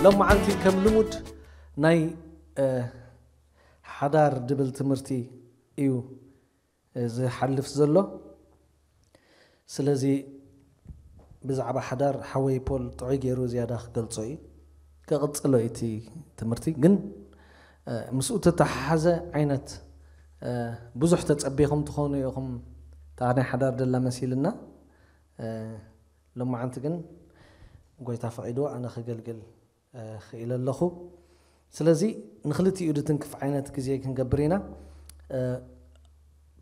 ሎማዓንቲ ከም ልሙድ ናይ ሓዳር ድብል ትምህርቲ እዩ ዝሓልፍ ዘሎ። ስለዚ ብዛዕባ ሓዳር ሓወይ ፖል ጥዑይ ገይሩ ዝያዳ ክገልጾ እዩ። ክቕጽሎ እቲ ትምህርቲ ግን ምስኡ ተተሓሓዘ ዓይነት ብዙሕ ተጸቢኹም ትኾኑ ኢኹም። እታ ናይ ሓዳር ደላ መሲልና። ሎማዓንቲ ግን ጎይታ ፈቒድዎ ኣነ ክገልግል ክኢለ ኣለኹ። ስለዚ ንክልቲኡ ድትንክፍ ዓይነት ግዜ ክንገብር ኢና።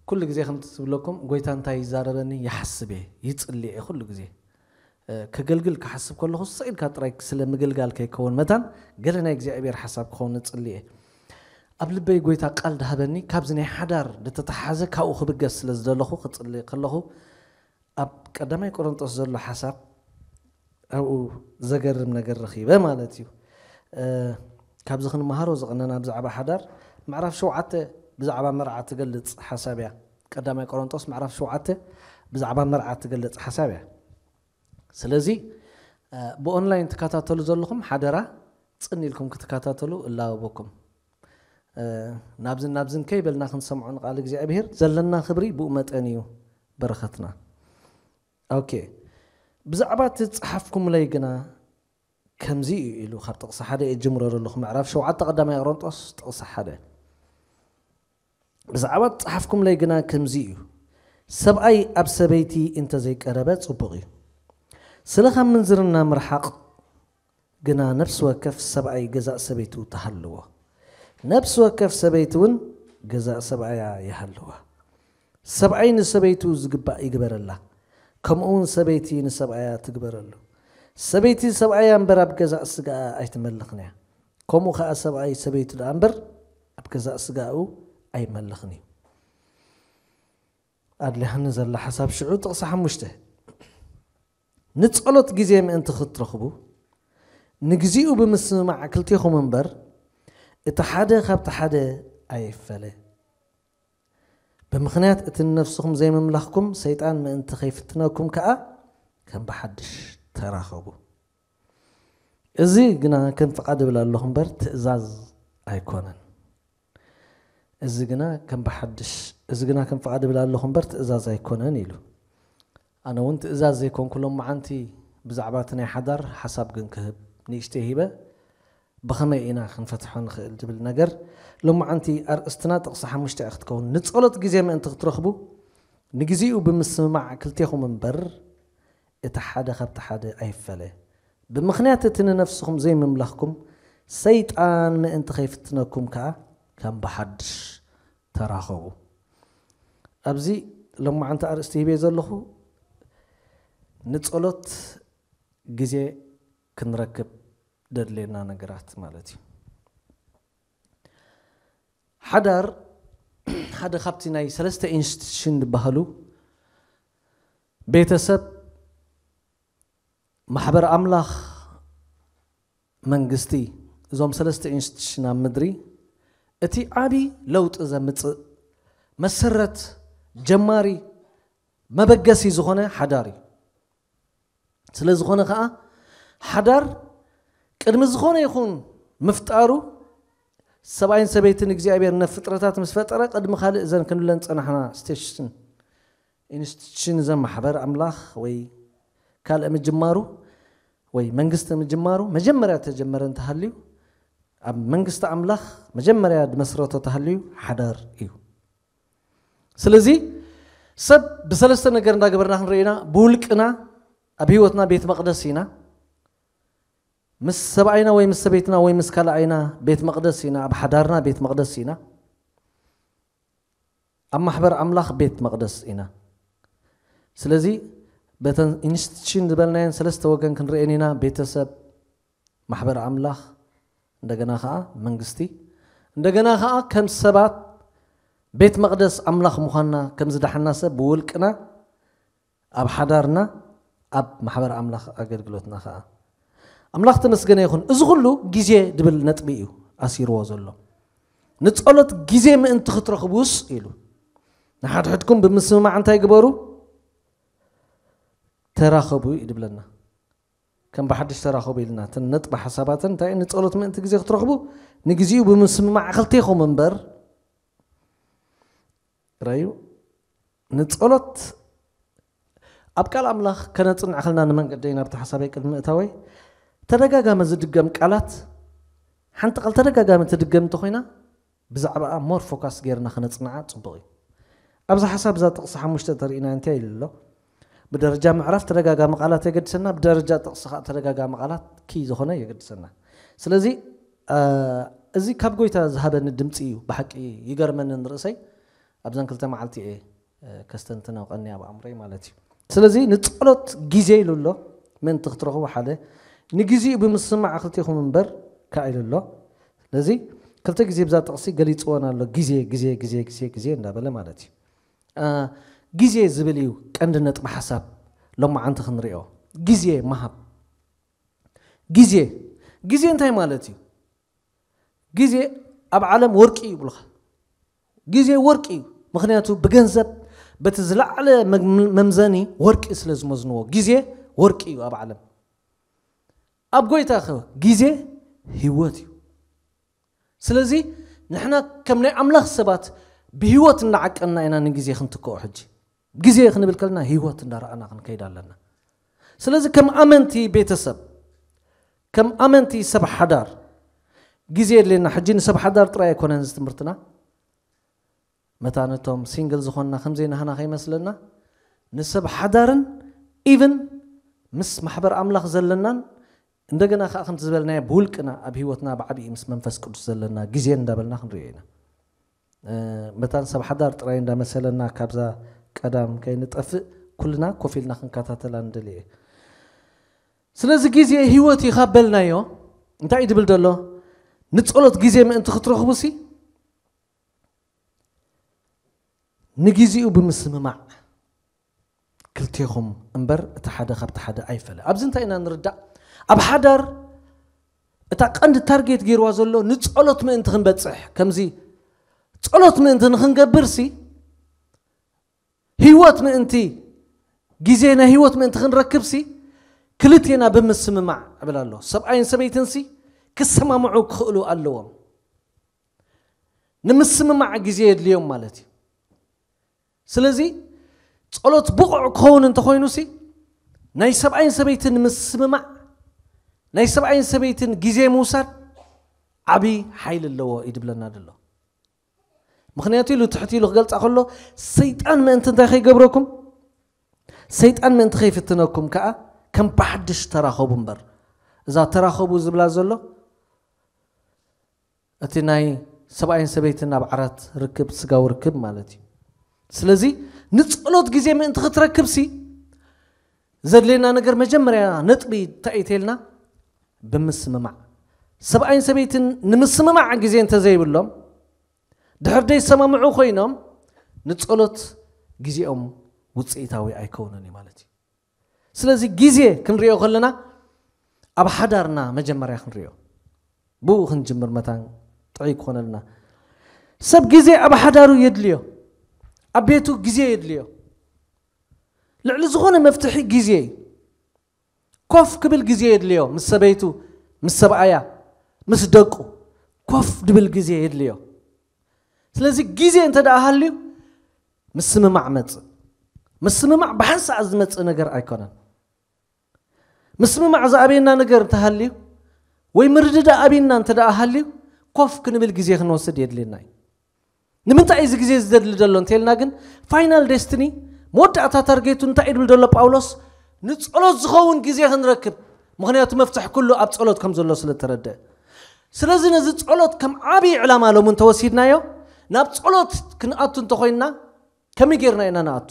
ኩሉ ግዜ ከምቲ ዝብለኩም ጎይታ እንታይ ይዛረበኒ ይሓስብ እየ፣ ይጽሊ እየ ኩሉ ግዜ። ከገልግል ክሓስብ ከለኹ ሰኢልካ ጥራይ ስለ ምግልጋል ከይከውን መታን ገለ ናይ እግዚኣብሔር ሓሳብ ክኸውን እጽሊ እየ። ኣብ ልበይ ጎይታ ቃል ድሃበኒ ካብዚ ናይ ሓዳር ድተተሓዘ ካብኡ ክብገስ ስለ ዝደለኹ ክጽሊ ከለኹ ኣብ ቀዳማይ ቆሮንጦስ ዘሎ ሓሳብ ኣብኡ ዘገርም ነገር ረኺበ ማለት እዩ። ካብዚ ክንመሃሮ ዝቐነና ብዛዕባ ሓዳር ምዕራፍ ሸውዓተ ብዛዕባ መርዓ ትገልጽ ሓሳብ እያ። ቀዳማይ ቆሮንጦስ ምዕራፍ ሸውዓተ ብዛዕባ መርዓ ትገልጽ ሓሳብ እያ። ስለዚ ብኦንላይን ትከታተሉ ዘለኹም ሓደራ ጽን ኢልኩም ክትከታተሉ እላበኩም። ናብዝን ናብዝን ከይበልና ክንሰምዖ ንቃል እግዚኣብሔር ዘለና ክብሪ ብኡ መጠን እዩ በረኸትና። ኦኬ፣ ብዛዕባ እቲ ዝጸሓፍኩምለይ ግና ከምዚ እዩ ኢሉ ካብ ጥቕሲ ሓደ እየ ጅምሮ ዘለኹ። ምዕራፍ ሸውዓተ ቀዳማይ ቆሮንጦስ ጥቕሲ ሓደ። ብዛዕባ ዝጸሓፍኩምለይ ግና ከምዚ እዩ፣ ሰብኣይ ኣብ ሰበይቲ እንተዘይቀረበ ጽቡቕ እዩ። ስለ ካብ ምንዝርና ምርሓቕ ግና ነፍሲ ወከፍ ሰብኣይ ገዛእ ሰበይቱ ትሃልዎ፣ ነፍሲ ወከፍ ሰበይቲ እውን ገዛእ ሰብኣያ ይሃልዋ። ሰብኣይ ንሰበይቱ ዝግባእ ይግበረላ፣ ከምኡ እውን ሰበይቲ ንሰብኣያ ትግበረሉ። ሰበይቲ ሰብኣያ እምበር ኣብ ገዛእ ስጋኣ ኣይትመልኽን እያ። ከምኡ ኸኣ ሰብኣይ ሰበይቱ ደኣ እምበር ኣብ ገዛእ ስጋኡ ኣይመልኽን እዩ። ኣድልያኒ ዘላ ሓሳብ ሽዑ ጥቕሲ ሓሙሽተ። ንጸሎት ግዜ ምእንቲ ክትረኽቡ ንግዚኡ ብምስምማዕ ክልቴኹም እምበር እቲ ሓደ ካብቲ ሓደ ኣይፈለ። ብምኽንያት እቲ ንነፍስኹም ዘይምምላኽኩም ሰይጣን ምእንቲ ከይፍትነኩም ከኣ ከም ብሓድሽ ተራኸቡ። እዚ ግና ከም ፍቓድ እብል ኣለኹ እምበር ትእዛዝ ኣይኮነን። እዚ ግና ከም ብሓድሽ፣ እዚ ግና ከም ፍቓድ እብል ኣለኹ እምበር ትእዛዝ ኣይኮነን ኢሉ። ኣነ እውን ትእዛዝ ዘይኮንኩ ሎማዓንቲ ብዛዕባ እቲ ናይ ሓዳር ሓሳብ ግን ክህብ ንእሽተይ ሂበ፣ ብኸመይ ኢና ክንፈትሖ ንኽእል ዝብል ነገር ሎማዓንቲ ኣርእስትና ጥቕሲ ሓሙሽተ እያ ክትከውን። ንጸሎት ግዜ ምእንቲ ክትረኽቡ ንግዚኡ ብምስምማዕ ክልቴኹም እምበር እቲ ሓደ ካብቲ ሓደ ኣይፈለ። ብምኽንያት እቲ ንነፍስኹም ዘይምምላኽኩም ሰይጣን ምእንቲ ከይፍትነኩም ከኣ ከም ብሓድሽ ተራኸቡ። ኣብዚ ሎማዓንቲ ኣርእስቲ ሂበ ዘለኹ ንጸሎት ግዜ ክንረክብ ደድልየና ነገራት ማለት እዩ። ሓዳር ሓደ ካብቲ ናይ ሰለስተ ኢንስቲትሽን ዝበሃሉ ቤተሰብ፣ ማሕበር ኣምላኽ፣ መንግስቲ፣ እዞም ሰለስተ ኢንስቲትሽን ኣብ ምድሪ እቲ ዓቢ ለውጢ ዘምጽእ መሰረት፣ ጀማሪ፣ መበገሲ ዝኾነ ሓዳር እዩ። ስለ ዝኾነ ኸኣ ሓዳር ቅድሚ ዝኾነ ይኹን ምፍጣሩ ሰብኣይን ሰበይትን እግዚኣብሔር ነፍጥረታት ምስ ፈጠረ ቅድሚ ካልእ እዘን ክንብለን ጸናሕና ስቴሽን ኢንስቲትሽን እዘን ማሕበር ኣምላኽ ወይ ካልእ ምጅማሩ ወይ መንግስቲ ምጅማሩ መጀመርያ ተጀመረ እንተሃልዩ ኣብ መንግስቲ ኣምላኽ መጀመርያ ዝመስረቶ ተሃልዩ ሓዳር እዩ። ስለዚ ሰብ ብሰለስተ ነገር እንዳገበርና ክንርኢና ብውልቅና ኣብ ህይወትና ቤት መቕደስ ኢና ምስ ሰብኣይና ወይ ምስ ሰበይትና ወይ ምስ ካልኣይና ቤት መቕደስ ኢና ኣብ ሓዳርና ቤት መቕደስ ኢና ኣብ ማሕበር ኣምላኽ ቤት መቕደስ ኢና። ስለዚ በተን ኢንስቲትሽን ዝበልናየን ሰለስተ ወገን ክንርእየን ኢና፣ ቤተሰብ፣ ማሕበር ኣምላኽ፣ እንደገና ኸዓ መንግስቲ፣ እንደገና ኸዓ ከም ሰባት ቤት መቕደስ ኣምላኽ ምዃንና ከም ዝደሓና ሰብ ብውልቅና ኣብ ሓዳርና ኣብ ማሕበር ኣምላኽ ኣገልግሎትና ኸዓ ኣምላኽ ተመስገነ ይኹን። እዚ ኩሉ ግዜ ድብል ነጥቢ እዩ ኣሲርዎ ዘሎ። ንጸሎት ግዜ ምእንቲ ክትረኽቡስ ኢሉ ንሓድሕድኩም ብምስምማዕ እንታይ ግበሩ? ተራኸቡ እዩ ድብለና። ከም ብሓድሽ ተራኸቡ ኢልና እተን ነጥቢ ሓሳባትን እንታይ ንጸሎት ምእንቲ ግዜ ክትረኽቡ ንግዚኡ ብምስምማዕ ክልቴኹም እምበር ረዩ ንጸሎት ኣብ ቃል ኣምላኽ ከነጽንዕ ከልና ንመንገደይ ናብቲ ሓሳበይ ቅድሚ እታወይ ተደጋጋሚ ዝድገም ቃላት ሓንቲ ቃል ተደጋጋሚ ትድገም እንተኾይና ብዛዕባኣ ሞር ፎካስ ጌርና ከነጽንዓ ጽቡቕ እዩ። ኣብዚ ሓሳብ እዛ ጥቕሲ ሓሙሽተ ተርእና እንታይ ኢሉ ኣሎ? ብደረጃ ምዕራፍ ተደጋጋሚ ቃላት የገድሰና፣ ብደረጃ ጥቕሲ ከዓ ተደጋጋሚ ቃላት ኪ ዝኾነ የገድሰና። ስለዚ እዚ ካብ ጎይታ ዝሃበኒ ድምፂ እዩ። ብሓቂ ይገርመኒ ንርእሰይ ኣብዘን ክልተ መዓልቲ እየ ከስተንትኖ ቀኒ ኣብ ኣእምሮይ ማለት እዩ። ስለዚ ንጸሎት ግዜ ኢሉ ኣሎ። ምእንቲ ክትረኽቡ ሓደ ንግዜኡ ብምስማዕ ክልቴኹም እምበር ከኣ ኢሉ ኣሎ። ስለዚ ክልተ ግዜ ብዛ ጥቕሲ ገሊፅዎን ኣሎ። ግዜ ግዜ ግዜ ግዜ ግዜ እንዳበለ ማለት እዩ። ግዜ ዝብል እዩ ቀንዲ ነጥቢ ሓሳብ ሎማዓንቲ ክንሪኦ። ግዜ ምሃብ። ግዜ ግዜ እንታይ ማለት እዩ? ግዜ ኣብ ዓለም ወርቂ እዩ ይብሉኻ። ግዜ ወርቂ እዩ። ምክንያቱ ብገንዘብ በቲ ዝለዓለ መምዘኒ ወርቂ ስለ ዝመዝንዎ ግዜ ወርቂ እዩ ኣብ ዓለም። ኣብ ጎይታ ከ ግዜ ህይወት እዩ። ስለዚ ንሕና ከም ናይ ኣምላኽ ሰባት ብህይወት እናዓቀንና ኢና ንግዜ ክንትክኦ። ሕጂ ግዜ ክንብል ከለና ህይወት እንዳረኣና ክንከይድ ኣለና። ስለዚ ከም ኣመንቲ ቤተሰብ ከም ኣመንቲ ሰብ ሓዳር ግዜ የድልየና። ሕጂ ንሰብ ሓዳር ጥራይ ኣይኮነን እዚ ትምህርትና። መታ ነቶም ሲንግል ዝኾንና ከምዘይ ናህና ከይመስለና ንሰብ ሓዳርን ኢቭን ምስ ማሕበር ኣምላኽ ዘለናን እንደገና ከዓ ከምቲ ዝበልናዮ ብውልቅና ኣብ ህይወትና ብዓብዪ ምስ መንፈስ ቅዱስ ዘለና ግዜ እንዳበልና ክንሪኦ ኢና። መታን ሰብ ሓዳር ጥራይ እንዳመሰለና ካብዛ ቀዳም ከይንጠፍእ ኩልና ኮፍ ኢልና ክንከታተላ ንደሊ እየ። ስለዚ ግዜ ህይወት እዩ ካብ በልናዮ እንታይ እዩ ድብል ዘሎ? ንጸሎት ግዜ ምእንቲ ክትረኽቡ ሲ ንግዜኡ ብምስምማዕ ክልቴኹም እምበር እቲ ሓደ ካብቲ ሓደ ኣይፈለ። ኣብዚ እንታይ ኢና ንርዳእ? ኣብ ሓዳር እታ ቀንዲ ታርጌት ገይርዋ ዘሎ ንጸሎት ምእንቲ ክንበጽሕ ከምዚ ጸሎት ምእንቲ ንክንገብር ሲ ህይወት ምእንቲ ግዜ ናይ ህይወት ምእንቲ ክንረክብ ሲ ክልቴና ብምስምማዕ እብል ኣሎ። ሰብኣይን ሰበይትን ሲ ክሰማምዑ ክኽእሉ ኣለዎም። ንምስምማዕ ግዜ የድልዮም ማለት እዩ። ስለዚ ጸሎት ብቑዕ ክኸውን እንተኾይኑ ሲ ናይ ሰብኣይን ሰበይትን ምስምማዕ ናይ ሰብኣይን ሰበይትን ግዜ ምውሳድ ዓብዪ ሓይሊ ኣለዎ እዩ ድብለና ድሎ። ምክንያቱ ኢሉ ትሕቲ ኢሉ ክገልጻ ከሎ ሰይጣን ምእንቲ እንታይ ከይገብረኩም ሰይጣን ምእንቲ ከይፍትነኩም ከዓ ከም ብሓድሽ ተራኸቡ እምበር እዛ ተራኸቡ ዝብላ ዘሎ እቲ ናይ ሰብኣይን ሰበይትን ኣብ ዓራት ርክብ ስጋዊ ርክብ ማለት እዩ። ስለዚ ንጸሎት ግዜ ምእንቲ ክትረክብ ሲ ዘድልየና ነገር መጀመርያ ነጥቢ እንታይ እዩ ተልና ብምስምማዕ ሰብኣይን ሰበይትን ንምስምማዕ ግዜ እንተዘይብሎም ድሕር ደይሰማምዑ ኮይኖም ንጸሎት ግዜኦም ውፅኢታዊ ኣይከውንን እዩ ማለት እዩ። ስለዚ ግዜ ክንሪኦ ከለና ኣብ ሓዳርና መጀመርያ ክንሪኦ ብኡ ክንጅምር መታን ጥዑይ ክኾነልና። ሰብ ግዜ ኣብ ሓዳሩ የድልዮ፣ ኣብ ቤቱ ግዜ የድልዮ። ልዕሊ ዝኾነ መፍትሒ ግዜ እዩ። ኮፍ ክብል ግዜ የድልዮ፣ ምስ ሰበይቱ፣ ምስ ሰብኣያ፣ ምስ ደቁ ኮፍ ድብል ግዜ የድልዮ። ስለዚ ግዜ እንተ ደኣ ሃልዩ ምስምማዕ መጽእ። ምስምማዕ ብሓንሳእ ዝመጽእ ነገር ኣይኮነን። ምስምማዕ ዝኣብየና ነገር እንተሃልዩ ወይ ምርድዳእ ኣብይና እንተ ደኣ ሃልዩ ኮፍ ክንብል ግዜ ክንወስድ የድልየና እዩ። ንምንታይ እዚ ግዜ ዝደሊ ዘሎ እንተልና ግን ፋይናል ዴስትኒ መወዳእታ ታርጌቱ እንታይ ይድብል ዘሎ ጳውሎስ ንጸሎት ዝኸውን ግዜ ክንረክብ። ምክንያቱ መፍትሕ ኩሉ ኣብ ጸሎት ከም ዘሎ ስለ ተረድአ። ስለዚ ነዚ ጸሎት ከም ዓብዪ ዕላማ ሎም እንተወሲድናዮ ናብ ጸሎት ክንኣቱ እንተኮይንና ከመይ ጌርና ኢና ንኣቱ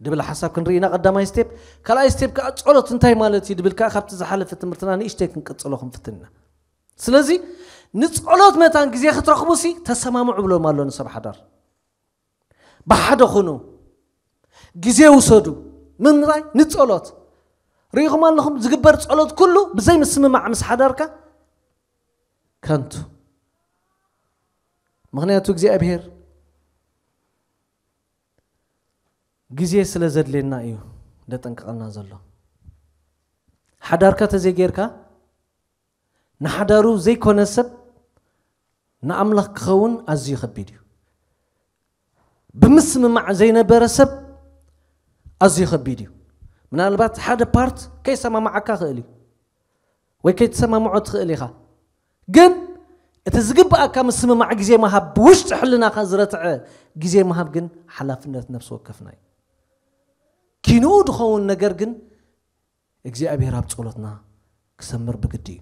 ድብል ሓሳብ ክንርኢ ኢና ቀዳማይ ስቴፕ። ካልኣይ ስቴፕ ከዓ ጸሎት እንታይ ማለት እዩ ድብል ከዓ ካብቲ ዝሓለፈ ትምህርትና ንእሽተይ ክንቅጽሎ ክንፍትን ኢና። ስለዚ ንጸሎት መታን ግዜ ክትረኽቡ ሲ ተሰማምዑ ብሎም ኣሎ ንሰብ ሓዳር። ብሓደ ኩኑ፣ ግዜ ውሰዱ። ምንታይ ንጸሎት ርኢኹም ኣለኹም ዝግበር ጸሎት ኩሉ ብዘይ ምስምማዕ ምስ ሓዳርካ ከንቱ። ምክንያቱ እግዚኣብሔር ግዜ ስለ ዘድልየና እዩ ደጠንቅቐልና ዘሎ። ሓዳርካ ተዘይጌርካ ንሓዳሩ ዘይኮነ ሰብ ንኣምላኽ ክኸውን ኣዝዩ ከቢድ እዩ። ብምስምማዕ ዘይነበረ ሰብ ኣዝዩ ከቢድ እዩ። ምናልባት ሓደ ፓርት ከይሰማማዓካ ክእል እዩ ወይ ከይትሰማምዖ ትኽእል ኢኻ። ግን እቲ ዝግብኣካ ምስምማዕ ግዜ ምሃብ፣ ብውሽጢ ሕልናኻ ዝረትዐ ግዜ ምሃብ ግን ሓላፍነት ነፍሲ ወከፍና እዩ። ኪንኡ ዝኸውን ነገር ግን እግዚኣብሔር ኣብ ጸሎትና ክሰምር ብግዲ እዩ።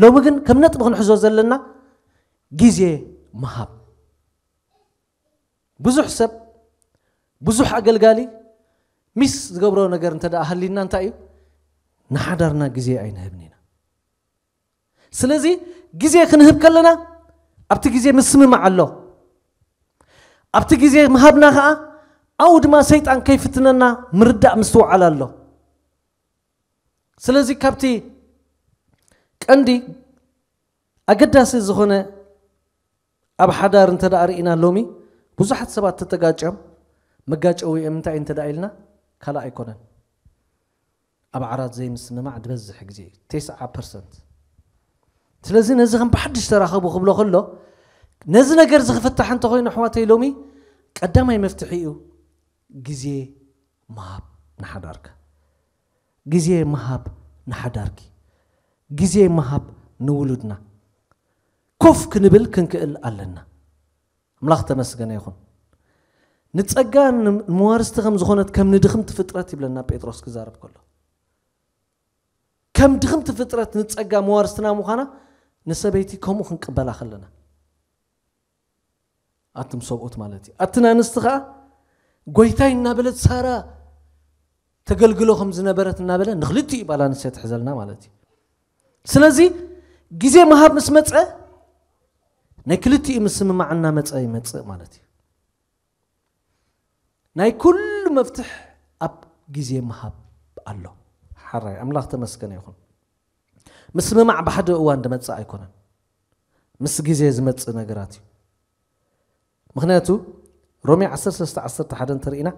ሎሚ ግን ከም ነጥቢ ክንሕዞ ዘለና ግዜ ምሃብ። ብዙሕ ሰብ፣ ብዙሕ ኣገልጋሊ ሚስ ዝገብሮ ነገር እንተ ደኣ ሃሊና እንታይ እዩ? ንሓዳርና ግዜ ኣይንህብን ኢና። ስለዚ ግዜ ክንህብ ከለና ኣብቲ ግዜ ምስምማዕ ኣሎ። ኣብቲ ግዜ ምሃብና ኸዓ ኣብኡ ድማ ሰይጣን ከይፍትነና ምርዳእ ምስትውዓል ኣሎ። ስለዚ ካብቲ ቀንዲ ኣገዳሲ ዝኾነ ኣብ ሓዳር እንተ ደኣ ርኢና ሎሚ ብዙሓት ሰባት ተተጋጭዮም መጋጨዊኦም እንታይ እንተ ደኣ ኢልና ካልእ ኣይኮነን። ኣብ ዓራት ዘይምስምማዕ ዝበዝሕ ግዜ እዩ፣ ተስዓ ፐርሰንት። ስለዚ ነዚ ከም ብሓድሽ ተራኸቡ ክብሎ ከሎ ነዚ ነገር እዚ ክፍታሕ እንተኾይኑ ኣሕዋተይ ሎሚ ቀዳማይ መፍትሒ እዩ ግዜ ምሃብ ንሓዳርካ። ግዜ ምሃብ ንሓዳርኪ። ግዜ ምሃብ ንውሉድና። ኮፍ ክንብል ክንክእል ኣለና። ኣምላኽ ተመስገነ ይኹን። ንጸጋ ን- ንመዋርስቲ ከም ዝኾነት ከም ንድኽምቲ ፍጥረት ይብለና ጴጥሮስ ክዛረብ ከሎ። ከም ድኽምቲ ፍጥረት ንጸጋ መዋርስትና ምዃና ንሰበይቲ ከምኡ ክንቅበላ ከለና። ኣቱም ሰብኡት ማለት እዩ። ኣትን ኣንስቲ ኸዓ ጎይታይ እናበለት ሳራ ተገልግሎ ከም ዝነበረት እናበለ ንክልቲኡ ባላንስ ትሕዘልና ማለት እዩ። ስለዚ ግዜ ምሃብ ምስ መጸ ናይ ክልቲኡ ምስምማዕ እናመጸ ይመጽእ ማለት እዩ። ናይ ኩሉ መፍትሕ ኣብ ግዜ ምሃብ ኣሎ። ሓራይ ኣምላኽ ተመስገነ ይኹን። ምስምማዕ ብሓደ እዋን ዝመጽእ ኣይኮነን፣ ምስ ግዜ ዝመጽእ ነገራት እዩ። ምኽንያቱ ሮሜ ዓሰርተ ሰለስተ ዓሰርተ ሓደ እንተርኢና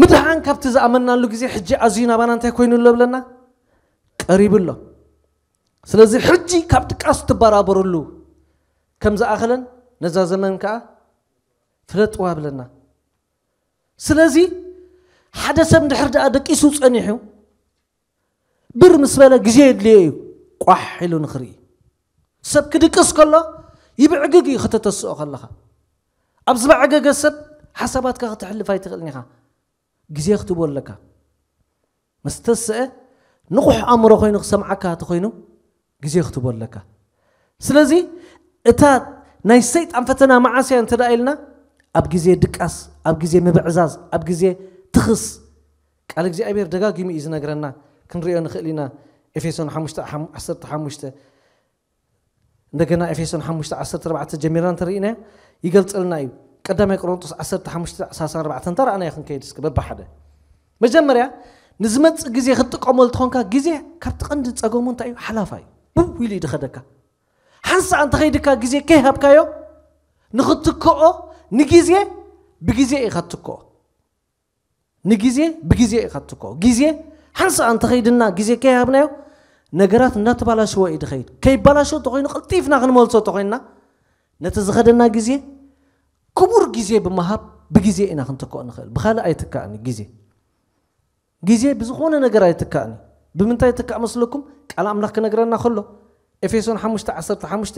ምድሓን ካብቲ ዝኣመናሉ ግዜ ሕጂ ኣዝዩ ናባና እንታይ ኮይኑ ኣሎ ብለና? ቀሪቡ ኣሎ። ስለዚ ሕጂ ካብ ድቃስ ትበራበሩሉ ከም ዝኣኸለን ነዛ ዘመን ከዓ ፍለጥዋ ብለና። ስለዚ ሓደ ሰብ እንድሕር ደኣ ደቂሱ ጸኒሑ ብር ምስ በለ ግዜ የድልዮ እዩ ቋሕ ኢሉ ንኽርኢ። ሰብ ክድቅስ ከሎ ይብዕግግ እዩ ከተተስኦ ከለኻ። ኣብ ዝበዕገገ ሰብ ሓሳባትካ ከተሕልፍ ኣይትኽእልን ኢኻ። ግዜ ክትቦ ኣለካ። ምስ ተስአ ንቑሕ ኣእምሮ ኮይኑ ክሰምዓካ ተኾይኑ ግዜ ክትቦ ኣለካ። ስለዚ እታ ናይ ሰይጣን ፈተና መዓስ እያ እንተ ደኣ ኢልና፣ ኣብ ግዜ ድቃስ፣ ኣብ ግዜ ምብዕዛዝ፣ ኣብ ግዜ ትኽስ። ቃል እግዚኣብሔር ደጋጊሙ እዩ ዝነግረና፣ ክንሪኦ ንኽእል ኢና። ኤፌሶን ሓሙሽተ ዓሰርተ ሓሙሽተ፣ እንደገና ኤፌሶን ሓሙሽተ ዓሰርተ ኣርባዕተ ጀሚርና እንተርኢና ይገልጸልና እዩ። ቀዳማይ ቆሮንጦስ ዓሰርተ ሓሙሽተ ሰላሳ ኣርባዕተ እንተረኣናዮ ክንከይድ እስኪ በብሓደ። መጀመርያ ንዝመጽእ ግዜ ክትጥቀመሉ ትኾንካ፣ ግዜ ካብቲ ቀንዲ ጸገሙ እንታይ እዩ? ሓላፋ እዩ። ብው ኢሉ እዩ ድኸደካ። ሓንሳእ እንተኸይድካ ግዜ ከይሃብካዮ ንኽትክኦ ንግዜ ብግዜ ኢኻ ትክኦ። ንግዜ ብግዜ ኢኻ ትክኦ። ግዜ ሓንሳእ እንተኸይድና ግዜ ከይሃብናዮ ነገራት እናተባላሸወ እዩ ድኸይድ። ከይባላሸው ተኾይኑ ቀልጢፍና ክንመልሶ ተኾይንና ነቲ ዝኸደና ግዜ ክቡር ግዜ ብምሃብ ብግዜ ኢና ክንትክኦ ንኽእል። ብኻልእ ኣይትካእን እዩ ግዜ። ግዜ ብዝኾነ ነገር ኣይትካእን እዩ። ብምንታይ ይትካእ መስለኩም? ቃል ኣምላኽ ክነግረና ከሎ ኤፌሶን ሓሙሽተ ዓሰርተ ሓሙሽተ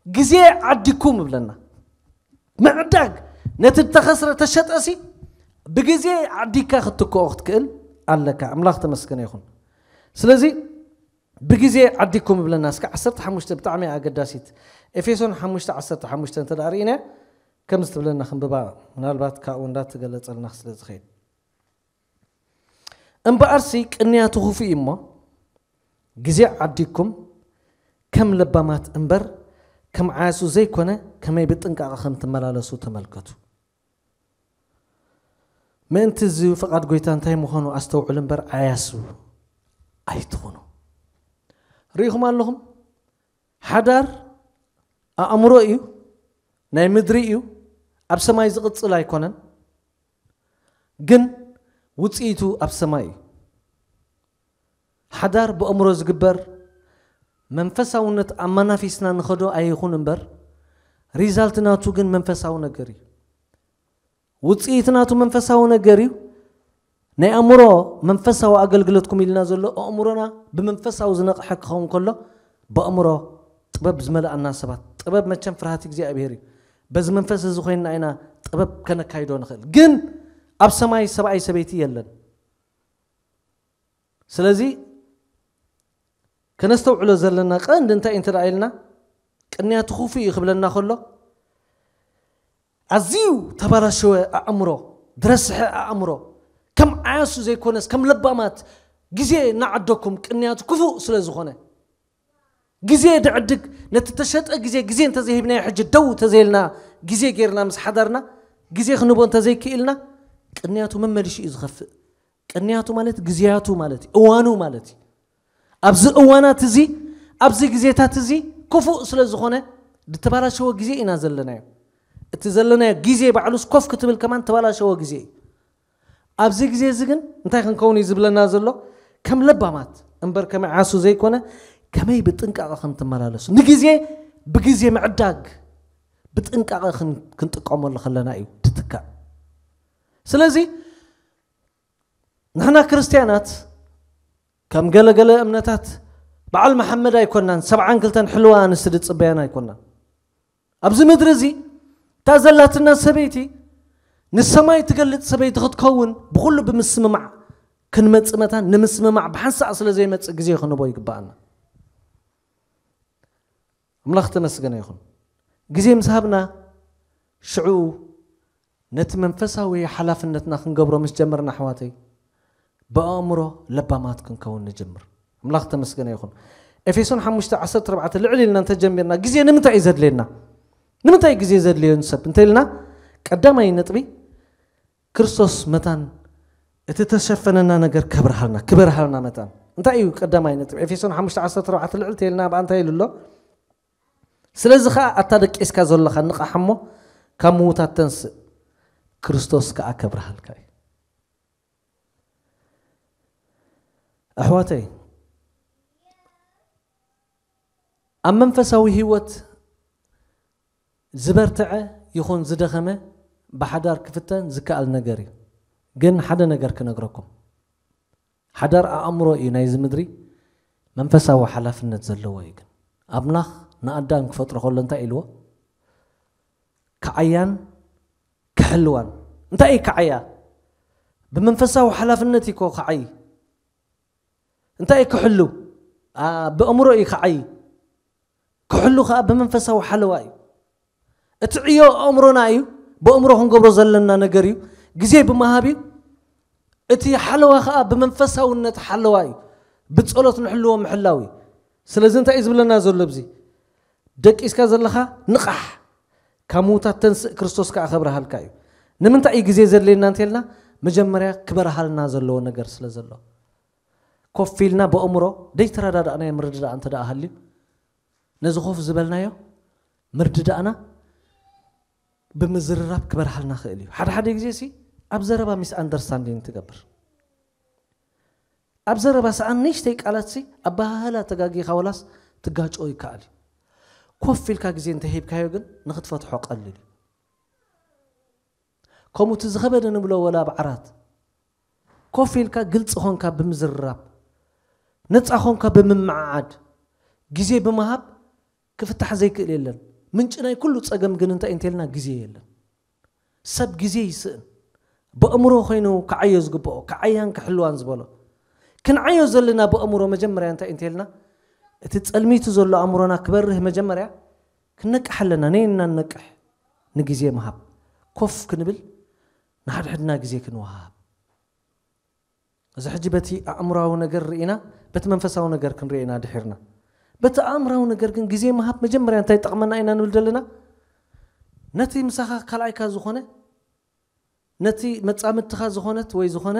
ግዜ ዓዲኩም እብለና። ምዕዳግ ነቲ እተኸስረ ተሸጠሲ ብግዜ ዓዲካ ክትክኦ ክትክእል ኣለካ። ኣምላኽ ተመስገነ ይኹን። ስለዚ ብግዜ ዓዲኩም እብለና። እስከ ዓሰርተ ሓሙሽተ ብጣዕሚ ኣገዳሲት ኤፌሶን ሓሙሽተ ዓሰርተ ሓሙሽተ እንተ ደኣ ርኢና ከምዚ ትብለና ክንብባ ምናልባት ካብኡ እንዳተገለጸልና ስለ ዝኸይድ እምበኣርሲ ቅንያቱ ክፉእ እዩ እሞ ግዜ ዓዲኩም ከም ለባማት እምበር ከም ዓያሱ ዘይኮነ ከመይ ብጥንቃቐ ከም ትመላለሱ ተመልከቱ። ምእንቲ እዚ ፍቓድ ጎይታ እንታይ ምዃኑ ኣስተውዕሉ እምበር ዓያሱ ኣይትኹኑ። ርኢኹም ኣለኹም? ሓዳር ኣእምሮ እዩ፣ ናይ ምድሪ እዩ፣ ኣብ ሰማይ ዝቕጽል ኣይኮነን። ግን ውጽኢቱ ኣብ ሰማይ እዩ። ሓዳር ብእምሮ ዝግበር መንፈሳውነት ኣመናፊስና ንኸዶ ኣይኹን እምበር፣ ሪዛልት ናቱ ግን መንፈሳዊ ነገር እዩ። ውፅኢት ናቱ መንፈሳዊ ነገር እዩ። ናይ ኣእምሮ መንፈሳዊ ኣገልግሎትኩም ኢልና ዘሎ ኣእምሮና ብመንፈሳዊ ዝነቕሐ ክኸውን ከሎ፣ ብኣእምሮ ጥበብ ዝመልኣና ሰባት። ጥበብ መቸም ፍርሃት እግዚኣብሔር እዩ። በዚ መንፈስ እዚ ኮይንና ኢና ጥበብ ከነካይዶ ንኽእል። ግን ኣብ ሰማይ ሰብኣይ ሰበይቲ የለን። ስለዚ ከነስተውዕሎ ዘለና ቀንዲ እንታይ እንተ ደኣ ኢልና፣ ቅንያቱ ክፉእ እዩ ክብለና ከሎ፣ ኣዝዩ ተባላሸወ ኣእምሮ፣ ድረስሐ ኣእምሮ፣ ከም ዓያሱ ዘይኮነስ ከም ለባማት ግዜ እናዓደኩም ቅንያቱ ክፉእ ስለ ዝኾነ፣ ግዜ ድዕድግ፣ ነቲ ተሸጠ ግዜ፣ ግዜ እንተዘይሂብናዮ ሕጂ ደው ተዘይልና፣ ግዜ ጌርና ምስ ሓዳርና፣ ግዜ ክንቦ እንተዘይክኢልና፣ ቅንያቱ መመሊሹ እዩ ዝኸፍእ። ቅንያቱ ማለት ግዜያቱ ማለት እዩ፣ እዋኑ ማለት እዩ። ኣብዚ እዋናት እዚ፣ ኣብዚ ግዜታት እዚ ክፉእ ስለ ዝኾነ፣ ዝተባላሸወ ግዜ ኢና ዘለናዮ። እቲ ዘለናዮ ግዜ ባዕሉስ ኮፍ ክትብል ከማን ተባላሸወ ግዜ እዩ። ኣብዚ ግዜ እዚ ግን እንታይ ክንከውን እዩ ዝብለና ዘሎ? ከም ለባማት እምበር ከም ዓሱ ዘይኮነ፣ ከመይ ብጥንቃቐ ከም ትመላለሱ፣ ንግዜ ብግዜ ምዕዳግ ብጥንቃቐ ክን-፣ ክንጥቀመሉ ከለና እዩ ትትካእ። ስለዚ ንሕና ክርስትያናት ከም ገለገለ እምነታት በዓል መሓመድ ኣይኮናን፣ ሰብዓን ክልተን ሕልዋ ኣንስቲ ዝጽበያን ኣይኮናን። ኣብዚ ምድሪ እዚ እታ ዘላትና ሰበይቲ ንሰማይ ትገልጽ ሰበይቲ ክትከውን ብኹሉ ብምስምማዕ ክንመጽእ መታን፣ ንምስምማዕ ብሓንሳእ ስለ ዘይመጽእ ግዜ ክንቦ ይግባኣና። ኣምላኽ ተመስገነ ይኹን። ግዜ ምስ ሃብና ሽዑ ነቲ መንፈሳዊ ሓላፍነትና ክንገብሮ ምስ ጀመርና፣ ኣሕዋተይ፣ ብኣእምሮ ለባማት ክንከውን ንጅምር። ኣምላኽ ተመስገነ ይኹን። ኤፌሶን ሓሙሽተ ዓሰርተ ኣርባዕተ ልዕል ኢልና እንተጀሚርና፣ ግዜ ንምንታይ እዩ ዘድልየና? ንምንታይ ግዜ ዘድልዮ ንሰብ እንተ ኢልና፣ ቀዳማይ ነጥቢ፣ ክርስቶስ መታን እቲ ተሸፈነና ነገር ከብርሃልና፣ ክበርሃልና መታን። እንታይ እዩ ቀዳማይ ነጥቢ? ኤፌሶን ሓሙሽተ ዓሰርተ ኣርባዕተ ልዕል ተልና ብኣ እንታይ ኢሉ ኣሎ? ስለዚ ኸዓ ኣታ ደቂስካ ዘለኻ ንቓሕ እሞ ካብ ምዉታት ተንስእ፣ ክርስቶስ ከኣ ከብርሃልካ እዩ። ኣሕዋተይ፣ ኣብ መንፈሳዊ ህይወት ዝበርትዐ ይኹን ዝደኸመ ብሓዳር ክፍተን ዝከኣል ነገር እዩ። ግን ሓደ ነገር ክነግረኩም። ሓዳር ኣእምሮ እዩ ናይዚ ምድሪ፣ መንፈሳዊ ሓላፍነት ዘለዎ እዩ። ግን ኣምላኽ ንኣዳም ክፈጥሮ ከሎ እንታይ ኢልዎ? ከዓያን ክሕልዋን። እንታይ እዩ ከዓያ? ብመንፈሳዊ ሓላፍነት እዩ እኮ ከዓይ። እንታይ እዩ ክሕሉ? ኣ፣ ብኣእምሮ እዩ ከዓይ። ክሕሉ ከኣ ብመንፈሳዊ ሓለዋ እዩ። እቲ ዕዮ ኣእምሮና እዩ፣ ብኣእምሮ ክንገብሮ ዘለና ነገር እዩ። ግዜ ብምሃብ እዩ። እቲ ሓለዋ ከኣ ብመንፈሳውነት ሓለዋ እዩ። ብጸሎት ንሕልዎ ምሕላው እዩ። ስለዚ እንታይ እዩ ዝብለና ዘሎ ኣብዚ? ደቂስካ ዘለኻ ንቓሕ፣ ካብ ምዉታት ተንስእ፣ ክርስቶስ ከኣ ከብርሃልካ እዩ። ንምንታይ እዩ ግዜ ዘድልየና እንተልና፣ መጀመርያ ክበርሃልና ዘለዎ ነገር ስለ ዘሎ። ኮፍ ኢልና ብኣእምሮ ደይተረዳዳእናዮ ምርድዳእ እንተ ደኣ ሃልዩ፣ ነዚ ኮፍ ዝበልናዮ ምርድዳእና ብምዝርራብ ክበርሃልና ክእል እዩ። ሓደ ሓደ ግዜ ሲ ኣብ ዘረባ ሚስ ኣንደርስታንዲንግ ትገብር። ኣብ ዘረባ ሰኣን ንእሽተይ ቃላት ሲ ኣበሃህላ ተጋጊኻ ወላስ ትጋጮ ይከኣል እዩ። ኮፍ ኢልካ ግዜ እንተሂብካዮ ግን ንኽትፈትሖ ቀልል እዩ። ከምኡ እቲ ዝኸበደ ንብሎ ወላ ኣብ ዓራት ኮፍ ኢልካ ግልፂ ኾንካ ብምዝርራብ፣ ነፃ ኾንካ ብምምዓዓድ፣ ግዜ ብምሃብ ክፍታሕ ዘይክእል የለን። ምንጪ ናይ ኩሉ ፀገም ግን እንታይ እንተልና ግዜ የለን። ሰብ ግዜ ይስእን። ብኣእምሮ ኮይኑ ክዓዮ ዝግብኦ፣ ክዓያን ክሕልዋን ዝበሎ። ክንዓዮ ዘለና ብኣእምሮ መጀመርያ እንታይ እንተልና፣ እቲ ጸልሚቱ ዘሎ ኣእምሮና ክበርህ መጀመርያ ክነቅሕ ኣለና። ነየና ንነቅሕ? ንግዜ ምሃብ። ኮፍ ክንብል፣ ንሓድሕድና ግዜ ክንወሃሃብ። እዚ ሕጂ በቲ ኣእምራዊ ነገር ርኢና፣ በቲ መንፈሳዊ ነገር ክንርኢ ኢና ድሒርና። በቲ ኣእምራዊ ነገር ግን ግዜ ምሃብ መጀመርያ እንታይ ይጠቕመና ኢና ንብል ዘለና? ነቲ ምሳኻ ካልኣይካ ዝኾነ፣ ነቲ መጻምድትኻ ዝኾነት ወይ ዝኾነ፣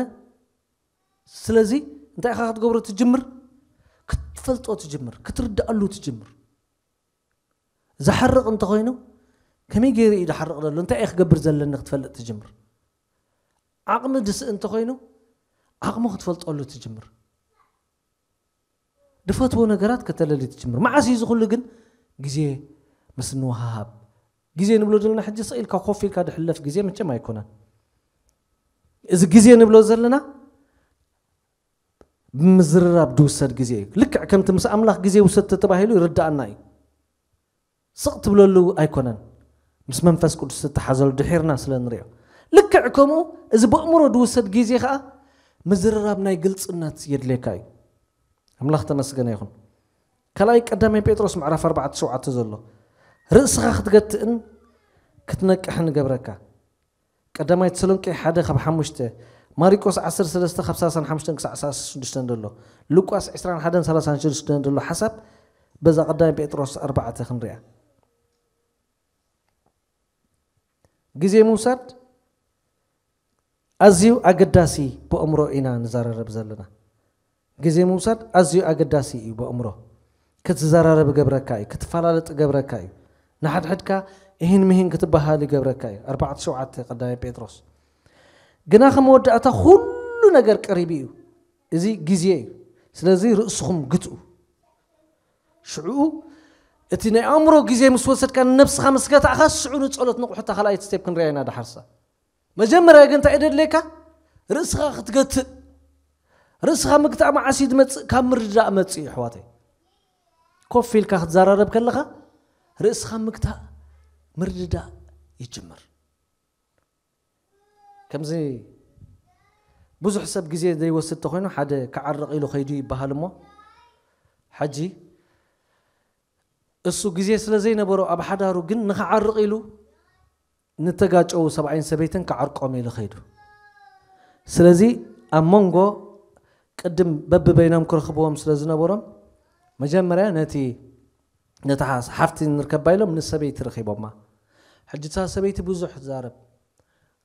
ስለዚ እንታይ ኢኻ ክትገብሮ ትጅምር? ክትፈልጦ ትጅምር፣ ክትርድኣሉ ትጅምር። ዝሓርቕ እንተኾይኑ፣ ከመይ ገይሩ እዩ ዝሓርቕ ዘሎ? እንታይ እየ ክገብር ዘለኒ ክትፈልጥ ትጅምር። ዓቕሚ ድስእ እንተኾይኑ፣ ዓቕሙ ክትፈልጠሉ ትጅምር። ድፈትዎ ነገራት ከተለሊ ትጅምር። መዓስ እዩ ዝኹሉ ግን? ግዜ ምስ ንወሃሃብ። ግዜ ንብሎ ዘለና ሕጂ ስቕ ኢልካ ኮፍ ኢልካ ድሕለፍ ግዜ መቸም ኣይኮነን። እዚ ግዜ ንብሎ ዘለና ብምዝርራብ ድውሰድ ግዜ እዩ። ልክዕ ከምቲ ምስ ኣምላኽ ግዜ ውሰድ ተተባሂሉ ይርዳኣና እዩ። ስቕ ትብለሉ ኣይኮነን። ምስ መንፈስ ቅዱስ ትተሓዘሉ ድሒርና ስለ ንሪኦ። ልክዕ ከምኡ እዚ ብእምሮ ድውሰድ ግዜ ኸዓ ምዝርራብ ናይ ግልጽነት የድልየካ እዩ። ኣምላኽ ተመስገነ ይኹን። ካልኣይ ቀዳማይ ጴጥሮስ ምዕራፍ ኣርባዕተ ሸውዓተ ዘሎ ርእስኻ ክትገትእን ክትነቅሕን ገብረካ። ቀዳማይ ተሰሎንቄ ሓደ ካብ ሓሙሽተ፣ ማሪቆስ ዓሰርተ ሰለስተ ካብ ሰላሳን ሓሙሽተን ክሳዕ ሰላሳን ሽዱሽተን ዘሎ፣ ሉቃስ ዕስራን ሓደን ሰላሳን ሽዱሽተን ዘሎ ሓሳብ በዛ ቀዳማይ ጴጥሮስ ኣርባዕተ ክንሪኣ። ግዜ ምውሳድ ኣዝዩ ኣገዳሲ ብኣእምሮ ኢና ንዘራረብ ዘለና። ግዜ ምውሳድ ኣዝዩ ኣገዳሲ እዩ ብኣእምሮ። ክትዘራረብ ገብረካ እዩ፣ ክትፈላለጥ ገብረካ እዩ። ንሓድሕድካ እሂን ምሂን ክትበሃል ይገብረካ እዩ። ኣርባዕተ ሸውዓተ ቀዳማይ ጴጥሮስ። ግና ከም መወዳእታ ኩሉ ነገር ቀሪቡ እዩ። እዚ ግዜ እዩ። ስለዚ ርእስኹም ግትኡ። ሽዑ እቲ ናይ ኣእምሮ ግዜ ምስ ወሰድካ ንነብስኻ ምስ ገታእኻ ሽዑ ንጸሎት ንቑሕታ ካልኣይቲ ስቴፕ ክንሪኣ ኢና ደሓርሳ። መጀመርያ ግን እንታይ እዩ ደድልየካ? ርእስኻ ክትገትእ። ርእስኻ ምግታእ መዓስ እዩ ዝመጽእ? ካብ ምርድዳእ መጽእ እዩ ኣሕዋተይ። ኮፍ ኢልካ ክትዘራረብ ከለኻ ርእስኻ ምግታእ ምርድዳእ ይጅምር። ከምዚ ብዙሕ ሰብ ግዜ ዘይወስድ ተኾይኑ ሓደ ክዓርቕ ኢሉ ከይዱ ይበሃል እሞ፣ ሕጂ እሱ ግዜ ስለ ዘይነበሮ ኣብ ሓዳሩ ግን ንኽዓርቕ ኢሉ ንተጋጨዉ ሰብኣይን ሰበይትን ክዓርቆም ኢሉ ከይዱ። ስለዚ ኣብ መንጎ ቅድም በብበይኖም ክረኽብዎም ስለ ዝነበሮም መጀመርያ ነቲ ነታ ሓፍቲ ንርከባ ኢሎም ንሰበይቲ ረኺቦማ። ሕጂ እታ ሰበይቲ ብዙሕ ትዛረብ።